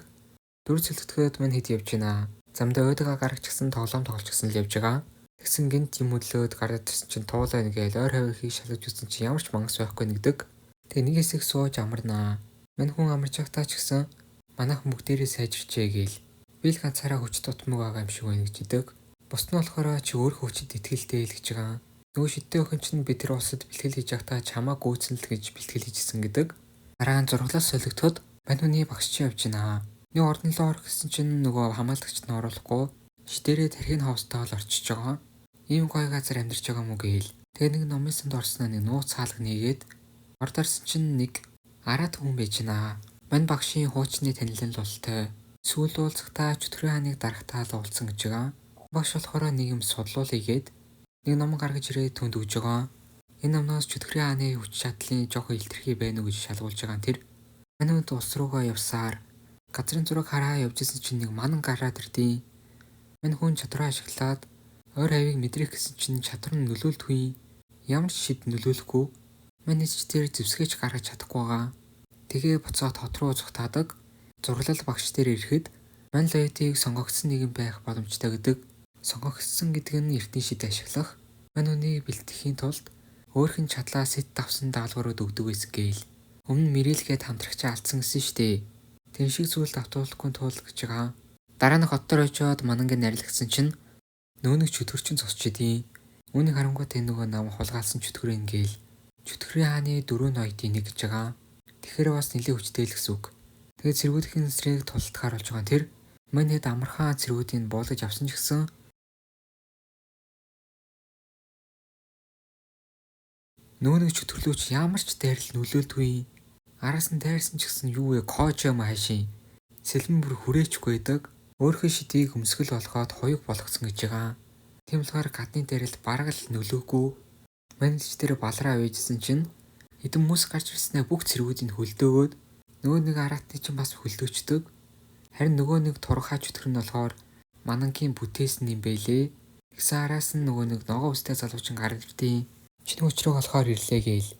Дөрөв цөлөгдөхөд мань хэд явж байна. Замдаа уйдгаа гаргачихсан тоглоом тоглолчихсан л явж байгаа. Тэгсэн гинт юм хөдлөөд гараад ирсэн чинь туулаа нэгээл ойр хавийнхыг шалгаж үзсэн чинь ямар ч мангас байхгүй нэгдэг. Тэгээ нэг хэсэг сууж амарнаа. Мань хүн амарч байхдаа ч гэсэн манайхан бүгдээрээ сайжирчээ гээл. Би л ганцаараа хүч тутмаг байгаа юм шиг байна гэж идэг. Бус нь болохоор чи өөр хүчит итгэлтэй л гэж байгаа. Нөгөө шидтэй охин чинь би тэр улсад бэлтгэл хийж байхдаа чамаа гүйцэн л гэж бэлтгэл хийжсэн гэдэг. Дараа нь зураглаас солигдоход мань хүний багш чи явж байна. Нэг ордон руу орох гэсэн чинь нөгөө хамгаалагчд нь оруулахгүй шидэрээ тархийн ховстой л орчиж байгаа. Ийм гоё газар амьдарч байгаа мó гээл. Тэгээ нэг номын санд орсноо нэг нууц хаалга нээгээд орд орсон чинь нэг араат хүн байж байна. Мань багшийн хуучны танилан л болтой. Сүүл уулзахдаа чөтгөрийн хааныг дарахтаа л уулзсан гэж байгаа. Багш болохоор нэг юм судлуулъя гээд нэг ном гаргаж ирээд түнд өгж байгаа. Энэ номноос чөтгөрийн хааны хүч чадлын жоохон илэрхий байна уу гэж шалгуулж байгаа тэр. Мань хүнд улс руугаа явсаар газрын зураг хараа явж исэн чинь нэг манан гараад ирдیں۔ Мань хүн чадвараа ашиглаад ойр хавийг мэдрэх гэсэн чинь чадвар нь нөлөөлдгүй. Ямар ч шид нөлөөлөхгүй. Мань ч тэр зэвсгээч гаргаж чадахгүй байгаа. Тэгээ буцаад хот руу зүхтаадаг. Зураглал багш дээр ирэхэд мань лойтыг сонгогдсон нэгэн байх боломжтой гэдэг. Сонгогдсон гэдэг нь эртний шид ашиглах. Мань хүнийг бэлтгэхийн тулд өөрх нь чадлаа сэт давсан даалгаврууд өгдөг байсан гээл. Өмнө мэрэлгээд хамтрагчаа алдсан гэсэн штэ. Тэр шиг зүйл давтуулахгүй тул гэж байгаа. Дараа нь хотоор очиод мананг нарилгдсан чинь нөө нэг чөтгөрчин зогсож идэв. Үүнийг харангуут энэ нөгөө нам хулгаалсан чөтгөр юм гээл. Чөтгөрийн хааны дөрөв ноёдын нэг гэж байгаа. Тэгэхээр бас нэлээд хүчтэй л гэсэн үг. Тэгээд цэргүүдийн эсрэг тултгаар болж байгаа тэр мань хэд амархан цэргүүдийг буулгаж авсан ч гэсэн нөө нэг чөтгөрлөөч ямар ч дайрал нөлөөлдгүй. Араас нь дайрсан ч гэсэн юу вэ коож юм хайшин. Сэлмэн бүр хүрээчгүй байдаг. Өөрийнхөө шидийг өмсгөл болгоод хоёуг болгоцсон гэж байгаа. Тийм болохоор гадны дайрал бараг л нөлөөгүй. Манайч тэр балраа авижсэн чинь хэдэн мөс гарч ирснээр бүх цэргүүдийг хөлдөөгөөд нөгөө нэг араатны чинь бас хөлдөөчдөг. Харин нөгөө нэг турхаа чөтгөр нь болохоор манангийн бүтээсэн юм бэлээ. Тэгсэн араас нь нөгөө нэг ногоо үстэй залуучин гарч ирдیں۔ Чиний өчрөг болохоор ирлээ гээл.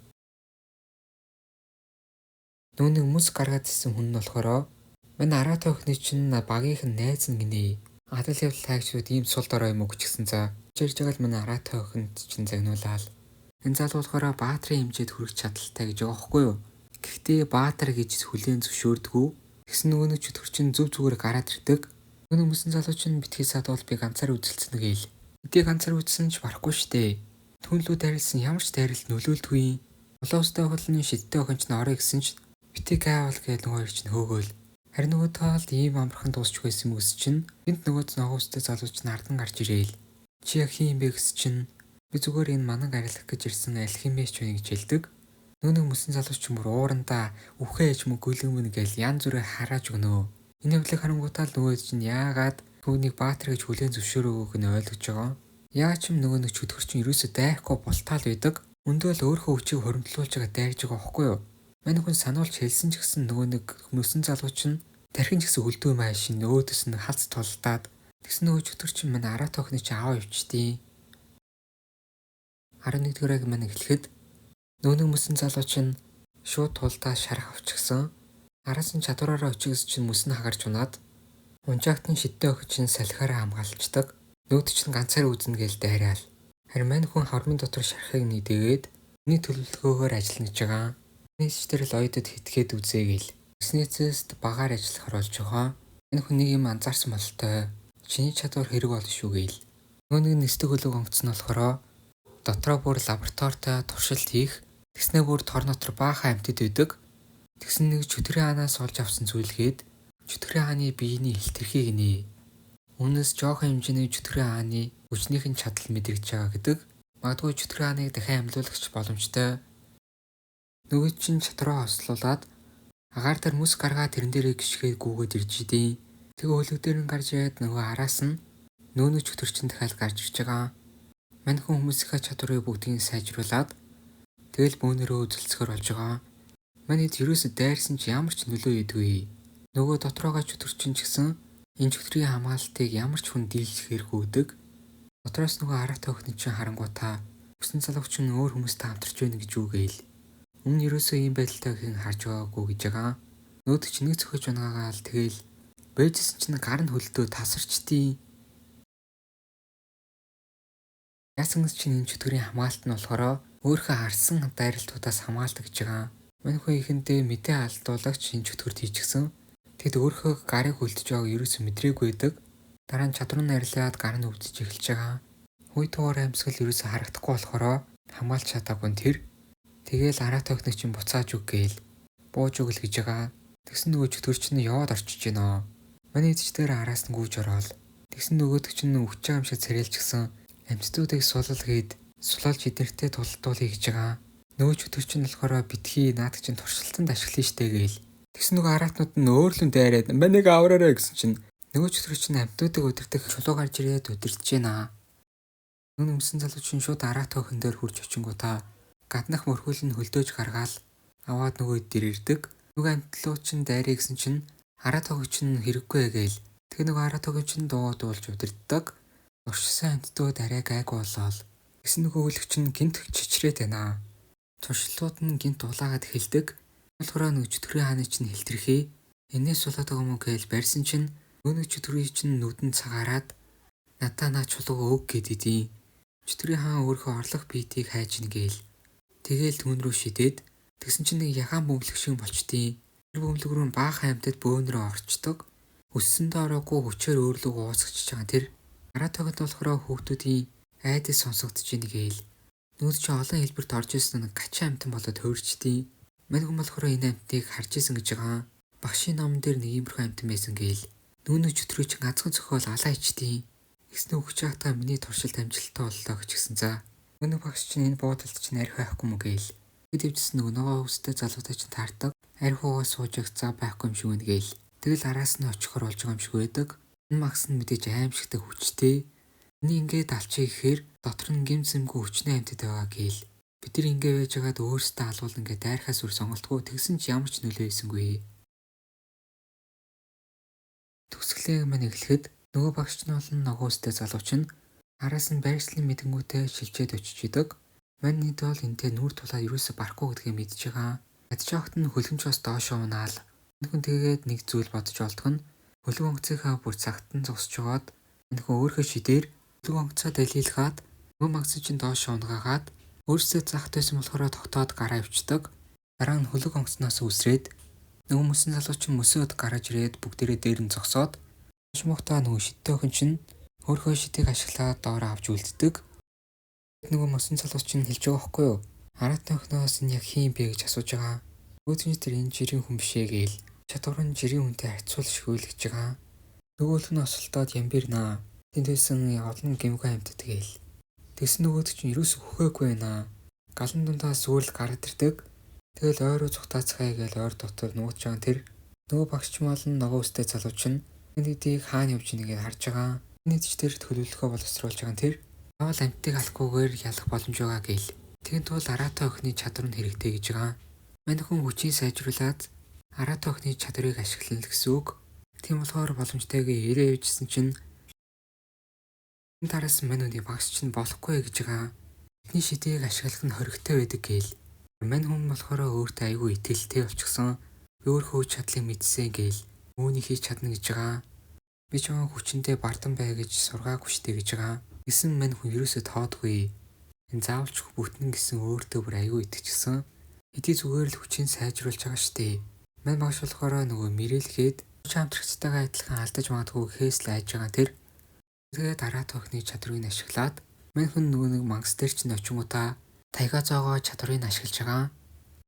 Нөгөө нэг мөс гаргаад ирсэн хүн нь болохоор мань араат охины чинь багийнх нь найз нь гинэ. Адал явдал таагчуд ийм сул дорой юм уу гэжсэн за. Чирж байгаа л мань араат охинд чинь загнуулаад. Энэ залуу болохоор баатрын хэмжээд хүрэх чадaltaй гэж байгаа байхгүй юу? Гэхдээ баатар гэж хүлээн зөвшөөрдгүү. Тэгсэн нөгөө нэг чөтгөр чинь зөв зүгээр гараад ирдэг. Нөгөө мөсөн залуу чинь битгий садвал би ганцаар үзэлцэн гээл. Хэдий ганцаар үзсэн ч барахгүй штэ. Түн лүү дайрлсан ямар ч дайрал нөлөөлдгүй. Улаан устай охин шидтэй охин чинь орё гэсэн чинь битгий гайвал гэж нөгөө хоёр чинь хөөгөөл. Харин нөгөө талд ийм амархан дуусчих байсан юм гэсэн чинь гинт нөгөө ногоо устай залуу чинь ардан гарч ирээл. Чи яг хин юм бэ гэсэн чинь би зүгээр энэ манаг арилгах гэж ирсэн алх юм бэ ч вэ гэж хэлдэг. Нөгөө нэг мөсөн залуу чинь бүр уурандаа үхээ ээж мөн гүлгэн мөн гэж янз бүрээр харааж өгнө. Энэ явдлыг харангуутаа л нөгөө чинь яагаад түүнийг баатар гэж хүлээн зөвшөөрөөгөөг нь ойлгож байгаа. Яагаад ч юм нөгөө нэг чөтгөр чинь ерөөсөө дайрахгүй бултаал байдаг. Өндөө л өөрийнхөө хүчийг хоримтлуулж байгаа дайрж байгаа байхгүй юу? Мань хүн сануулж хэлсэн ч гэсэн нөгөө нэг мөсөн залуу чинь тархин ч гэсэн хөлдөө юм аашин өөдөөс нь халц тулдаад тэгсэн нөгөө чөтгөр чинь мань араат охины чинь аваа явчдیں۔ 11 дугаарыг мань эхлэхэд нөгөө нэг мөсөн залуу чинь шууд тулдаа шарах авчихсан. Араас нь чадвараараа очихс чинь мөс нь хагарч унаад унжаагт нь шидтэй охин чинь салхиараа хамгаалцдаг. Нөгөөд чинь ганцаар үзнэ гээл дайраал. Харин мань хүн хормын дотор шархыг нийдэгээд миний төлөвлөгөөгөөр ажиллана гэж байгаа. Нийч тэр л оёдод хитгээд үзээ гээл. Тэснээцэст багаар ажиллахаар болж байгаа. Энэ хүн нэг юм анзаарсан бололтой. Чиний чадвар хэрэг болно шүү гээл. Нөгөө нэг нисдэг хөлөг онгоц нь болохоор дотроо бүр лабораторитой туршилт хийх. Тэгснээ бүр тор дотор баахан амьтад байдаг. Тэгсэн нэг чөтгөрийн хаанаас олж авсан зүйлгээд чөтгөрийн хааны биений илтерхийг нэ. Үүнээс жоохон хэмжээний чөтгөрийн хааны хүчнийх нь чадал мэдрэгдэж байгаа гэдэг. Магадгүй чөтгөрийн хааныг дахин амьлуулагч боломжтой. Нөгөө чинь чадраа хослуулад агаар дээр мөс гаргаа тэрэн дээрээ гიშгээд гүгээд ирж идэв. Тэгээ хөлөг дээр нь гарч ирээд нөгөө араас нь нөөнө чөтгөр чинь дахиад гарч ирж байгаа. Мань хүн хүмүүсийнхээ чадварыг бүгдийг сайжруулад тэгэл бөөнөрөө үзэлцэхөр болж байгаа. Манай хэд ерөөсө дайрсан ч ямар ч нөлөө ийдгүй. Нөгөө дотроогоо чөтгөр чинь ч гэсэн энэ чөтгөрийн хамгаалалтыг ямар ч хүн дийлэхээр гүйдэг. Дотроос нөгөө араат охин чинь харангуйтаа өсөн залууч чинь өөр хүмүүстэй хамтарч байна гэж үгээл. Өмнө ерөөсөө ийм байдалтай хэн харж байгаагүй гэж байгаа. Нөөдөг чинь нэг цохиж унгаагаал тэгэл бэжсэн чинь гар нь хөлдөө тасарчдیں۔ Яасан чинь энэ чөтгөрийн хамгаалалт нь болохоор өөрийнхөө харсан дайралтуудаас хамгаалдаг гэж байгаа. Мань хүн ихэндээ мэдээ алдуулагч энэ чөтгөрт хийчихсэн. Тэгэд өөрийнхөө гарыг хөлдөж байгааг ерөөсөө мэдрээгүй байдаг. Дараа нь чадвар нь арилаад гар нь өвдөж эхэлж байгаа. Хүй тугаар амьсгал ерөөсөө харагдахгүй болохоор хамгаалж чадаагүй нь тэр. Тэгээл араа тохиног чинь буцааж өг гээл. Бууж өгөл гэж байгаа. Тэгсэн нөгөө чөтгөр чинь яваад орчиж гинэ. Манай эзэж дээр араас нь гүйж ороод. Тэгсэн нөгөөдөг чинь өвч байгаа юм шиг царайлжсэн. Амьтдуудыг сулал гээд сулалж эднэртэй тулалдуулъя гэж байгаа. Нөгөө чөтгөр чинь болохоор битгий наад чинь туршилтанд ашиглана штэ гээл. Тэгсэн нөгөө араатнууд нь өөрлөн дайраад манайг авраарай гэсэн чинь нөгөө чөтгөр чинь амьтдуудыг удирдах чулуу гарч ирээд удирдах гинэ. Нүн өмсөн залуу чинь шууд араат хөхөн дээр хурж очингуудаа гаднах мөрхөл нь хөлдөөж гаргаал аваад нөгөө дээр ирдэг. Нөгөө амьтлуу чинь дайрыг гэсэн чинь араат хөх чинь хэрэггүй гээл. Тэгээ нөгөө араат хөх чинь дуу дуулж удирддаг. Уршсан амьтдууд арай гайгүй болоод тэгсэн нөгөө өлөх чинь гинт чичрээд байна. Туршлууд нь гинт улаагаад эхэлдэг. Болохоор нөгөө чөтгөрийн хааны чинь хэлтрхээ. Энээс сулаад байгаа юм уу гээл барьсан чинь нөгөө чөтгөрийн чинь нүдэн цагаарад надаа наа чулууг өг гэдээ. Чөтгөрийн хаан өөрийнхөө орлох биетийг хайж ин гээл. Тэгээл түүн рүү шидээд тэгсэн чинь нэг ягаан бөмбөлөг шиг болчдیں۔ Тэр бөмбөлөг рүү баахан амьтад бөөнрөө орчдөг. Өссөн доороогүй хүчээр өөрлөгөө уусгаж байгаа тэр. Араа тогт болохоор хүүхдүүдийн айдас сонсогдож ийн гээл. Нүүд чи олон хэлбэрт орж ирсэн нэг гачаа амтан болоод хөөрчдیں. Мань хүн болохоор энэ амтныг харж исэн гэж байгаа. Багшийн номон дээр нэг иймэрхүү амтан байсан гээл. Нүүнэ чөтрөө чин ганцхан зохиол алаа ичдیں. Тэгснэ өгч байхдаа миний туршилт амжилттай боллоо гэж гисэн за. Өнөө багш чинь энэ буудалд чинь арх байхгүй мүү гээл. Тэгэд ивжсэн нөгөө ногоо өвстэй залуутай чинь таардаг. Арх уугаа сууж явах зав байхгүй юм шиг байна гээл. Тэгэл араас нь очихор болж байгаа юм шиг байдаг. Энэ магс нь мэдээж аимшигтай хүчтэй. Миний ингээд алчий гэхээр дотор нь гим зэмгүй хүчний амьтад байгаа гээл. Бид нар ингээ байж байгаад өөрсдөө алуулна ингээд дайрхаас үр сонголтгүй тэгсэн ч ямар ч нөлөө хийсэнгүй. Төгсгөлийн маань эхлэхэд нөгөө багш нь болон ногоостой залууч нь араас нь байршлын мэдэнгүүтээ шилжээд очиж идэг. Мань нийт бол энтэй нүүр тулаад юусоо барахгүй гэдгийг мэдж байгаа. Ядч явахт нь хөлгөнч бас доошоо унаал. Хүн тэгээд нэг зүйл бодож олдох нь хөлөг онгоцынхаа бүр цагт нь зогсож байгаад энэ хүн өөрийнхөө шидээр хөлөг онгоцоо далилгаад нөгөө магц чинь доошоо унгаагаад өөрсдөө захт байсан болохоор тогтоод гараа ивчдэг. Дараа нь хөлөг онгоцноос үсрээд нөгөө мөсөн залуу чинь мөсөөд гараж ирээд бүгдээрээ дээр нь зогсоод шмухтаа нөгөө шидтэй охин чинь өөрийнхөө шидийг ашиглаад доороо авч үлддэг. Нөгөө мөсөн залуу чинь хэлж байгаа байхгүй юу? Араатны охиноос энэ яг хин бэ гэж асууж байгаа. Өөдгөний тэр энэ жирийн хүн бишээ гээл. Чадвар нь жирийн хүнтэй харьцуулшгүй л гэж байгаа. Нөгөөх нь осолдоод ямбирнаа. Тэнд байсан олон гэмгүй амьтад гээл. Тэгсэн нөгөөд чинь ерөөсө хөхөөгүй байна. Галан дундаас зүгээр л гараад ирдэг. Тэгэл ойроо цухтаацгаая гээл ойр дотор нууж байгаа тэр нөгөө багш ч болон ногоо өстэй залууч нь энэ хэдийг хаана явж байгааг харж байгаа. Энэ ч тэр төлөвлөхөө боловсруулж байгаа тэр заавал амьтдыг алахгүйгээр ялах боломж байгаа гээл. Тэгэн тул араатаа охины чадвар нь хэрэгтэй гэж байгаа. Мань хүн хүчийг сайжруулад араатаа охины чадварыг ашиглана л гэсэн үг. Тийм болохоор боломжтойгоо ирээ явжсэн чинь энэ тараас мань үний багш чинь болохгүй гэж байгаа. Бидний шидийг ашиглах нь хоригтой байдаг гээл. Мань хүн болохоор өөртөө айгүй итгэлтэй болчихсон. Би өөрөө хүч чадлыг мэдсэн гээл. Үүнийг хийж чадна гэж байгаа. Би ч яваа хүчэндээ бардан бай гэж сургаагүй штэ гэж байгаа. Гэсэн мань хүн ерөөсөө тоодгүй. Энэ заавалч бүтнэ гэсэн өөртөө бүр айгүй итгэжсэн. Хэдий зүгээр л хүчийг сайжруулж байгаа штэ. Мань багш болохоор нөгөө мэрэлгээд хүч хамтрагчтайгаа адилхан алдаж магадгүй гэхээс л айж байгаа тэр. Тэгээд дараа тохны чадрыг нь ашиглаад мань хүн нөгөө нэг мангас дээр чинь очингуудаа тайга зоогоо чадварыг нь ашиглаж байгаа.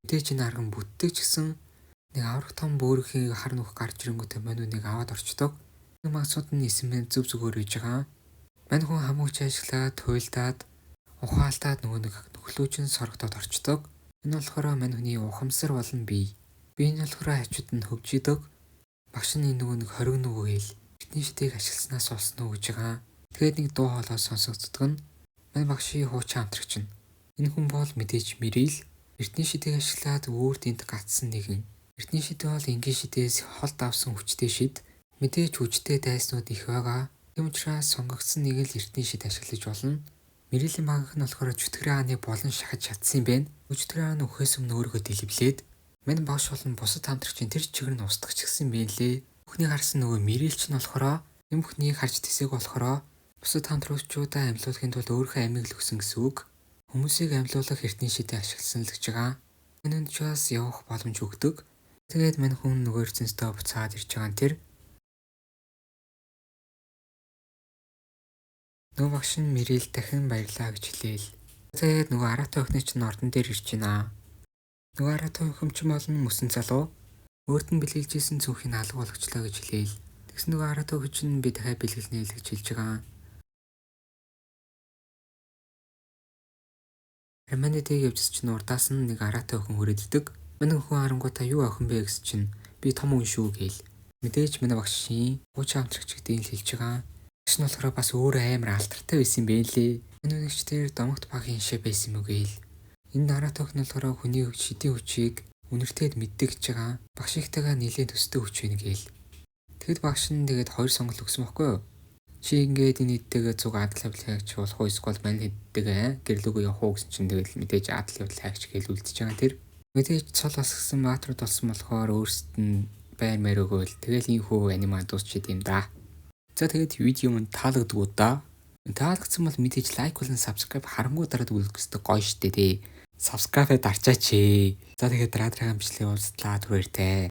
Мэдээж энэ арга нь бүтдэг ч гэсэн нэг аврах том бөөрөхийн хар нүх гарч ирэнгүүтээ мань үнийг аваад орчдөг. Нэг мангасууд нь эсэмэн зүв зүгээр үйж байгаа. Мань хүн хамууч ашиглаад туйлдаад ухаалтаад нөгөө нэг нөхлөөч нь сорогдоод орчдөг. Энэ болохоор мань хүний ухамсар болон бие. Би энэ болохоор хажууд нь хөвжидөг. Багш нь нөгөө нэг хориг нөгөө гээл. Эртний шидийг ашигласнаас болсон уу гэж байгаа. Тэгээд нэг дуу хоолой сонсогддог нь Манай багшийн хуучин хамтрагч нь. Энэ хүн бол мэдээж Мирил. Эрдний шидийг ашиглаад үүрд энд гацсан нэгэн. Эрдний шид бол энгийн шидээс хол давсан хүчтэй шид. Мэдээж хүчтэй дайснууд их байгаа. Тийм учраас сонгогдсон нэг л эрдний шид ашиглаж болно. Мирилийн багийнх нь болохоор чөтгөрийн хааныг болон шахаж чадсан юм байна. Чөтгөрийн хаан үхээс өмнө өөрийгөө дэлбэлээд мань багш болон бусад хамтрагчийн тэр чигээр нь устгах гэсэн юм байна лээ. Бүхнийг харсан нөгөө Мирил ч нь болохоор энэ бүхнийг харж тэсээг болохоор бусад хамтрагчдаа амьлуулахын тулд өөрийнхөө амийг л өгсөн гэсэн үг. Хүмүүсийг амьлуулах эрдний шидээ ашигласан л гэж байгаа. Энэ нь ч бас явах боломж өгдөг. Тэгээд мань хүн нөгөө ертөнцийн буцаад ирж байгаа нь тэр. Нөгөө багш нь Мирил дахин баярлаа гэж хэлээл. Тэгээд нөгөө аратай охины чинь ордон дээр ирж байна. Нөгөө аратай охин чинь болон мөсөн залуу өөрт нь бэлгэлжсэн цүнхийг алга болгочлоо гэж хэлээл. Тэгсэн нөгөө аратай охин чинь би дахиад бэлгэлнэ л гэж хэлж байгаа. Романитыг явжсэн чинь урдаас нь нэг аратай охин хүрээд ирдэг. Манай хүн харангуйтаа юу охин бэ гэсэн чинь би том хүн шүү гээл. Мэдээж манай багшийн хуучин хамтрагч гэдгийг л хэлж байгаа. Багш нь болохоор бас өөрөө амар алдартай байсан юм бэ лээ. Энэ үнэгч тэр домогт багийн шив байсан юм уу гээл. Энэ аратай охин болохоор хүний шидийн хүчийг үнэртэд мэддэг гэж байгаа. Багш ихтэйгээ нэлээд төстэй хүч байна гээл. Тэгэд багш нь тэгээд хоёр сонголт өгсөн байхгүй юу? Чи ингээд энэ хэдтэйгээ зүг адал явдал хайгч болох уу эсвэл мань хэдтэйгээ гэрлүүгөө явах уу гэсэн чинь тэгэл мэдээж адал явдал хайгч гэж үлдчихэж байгаа тэр. Мэдээж цол асгасан баатрууд болсон болохоор өөрсдөд нь байр маяр өгөөл тэгэл энэ хүү аниме дуусчихэд юм да. За тэгээд видео мань таалагдгүй да. Таалагдсан бол мэдээж лайк болон subscribe харангуй дараад үлдэх гэсэн гоё штэ тий. Subscribe дарчаач. За тэгээд дараа дараагийн бичлэгээр уулзлаа түр баяртай.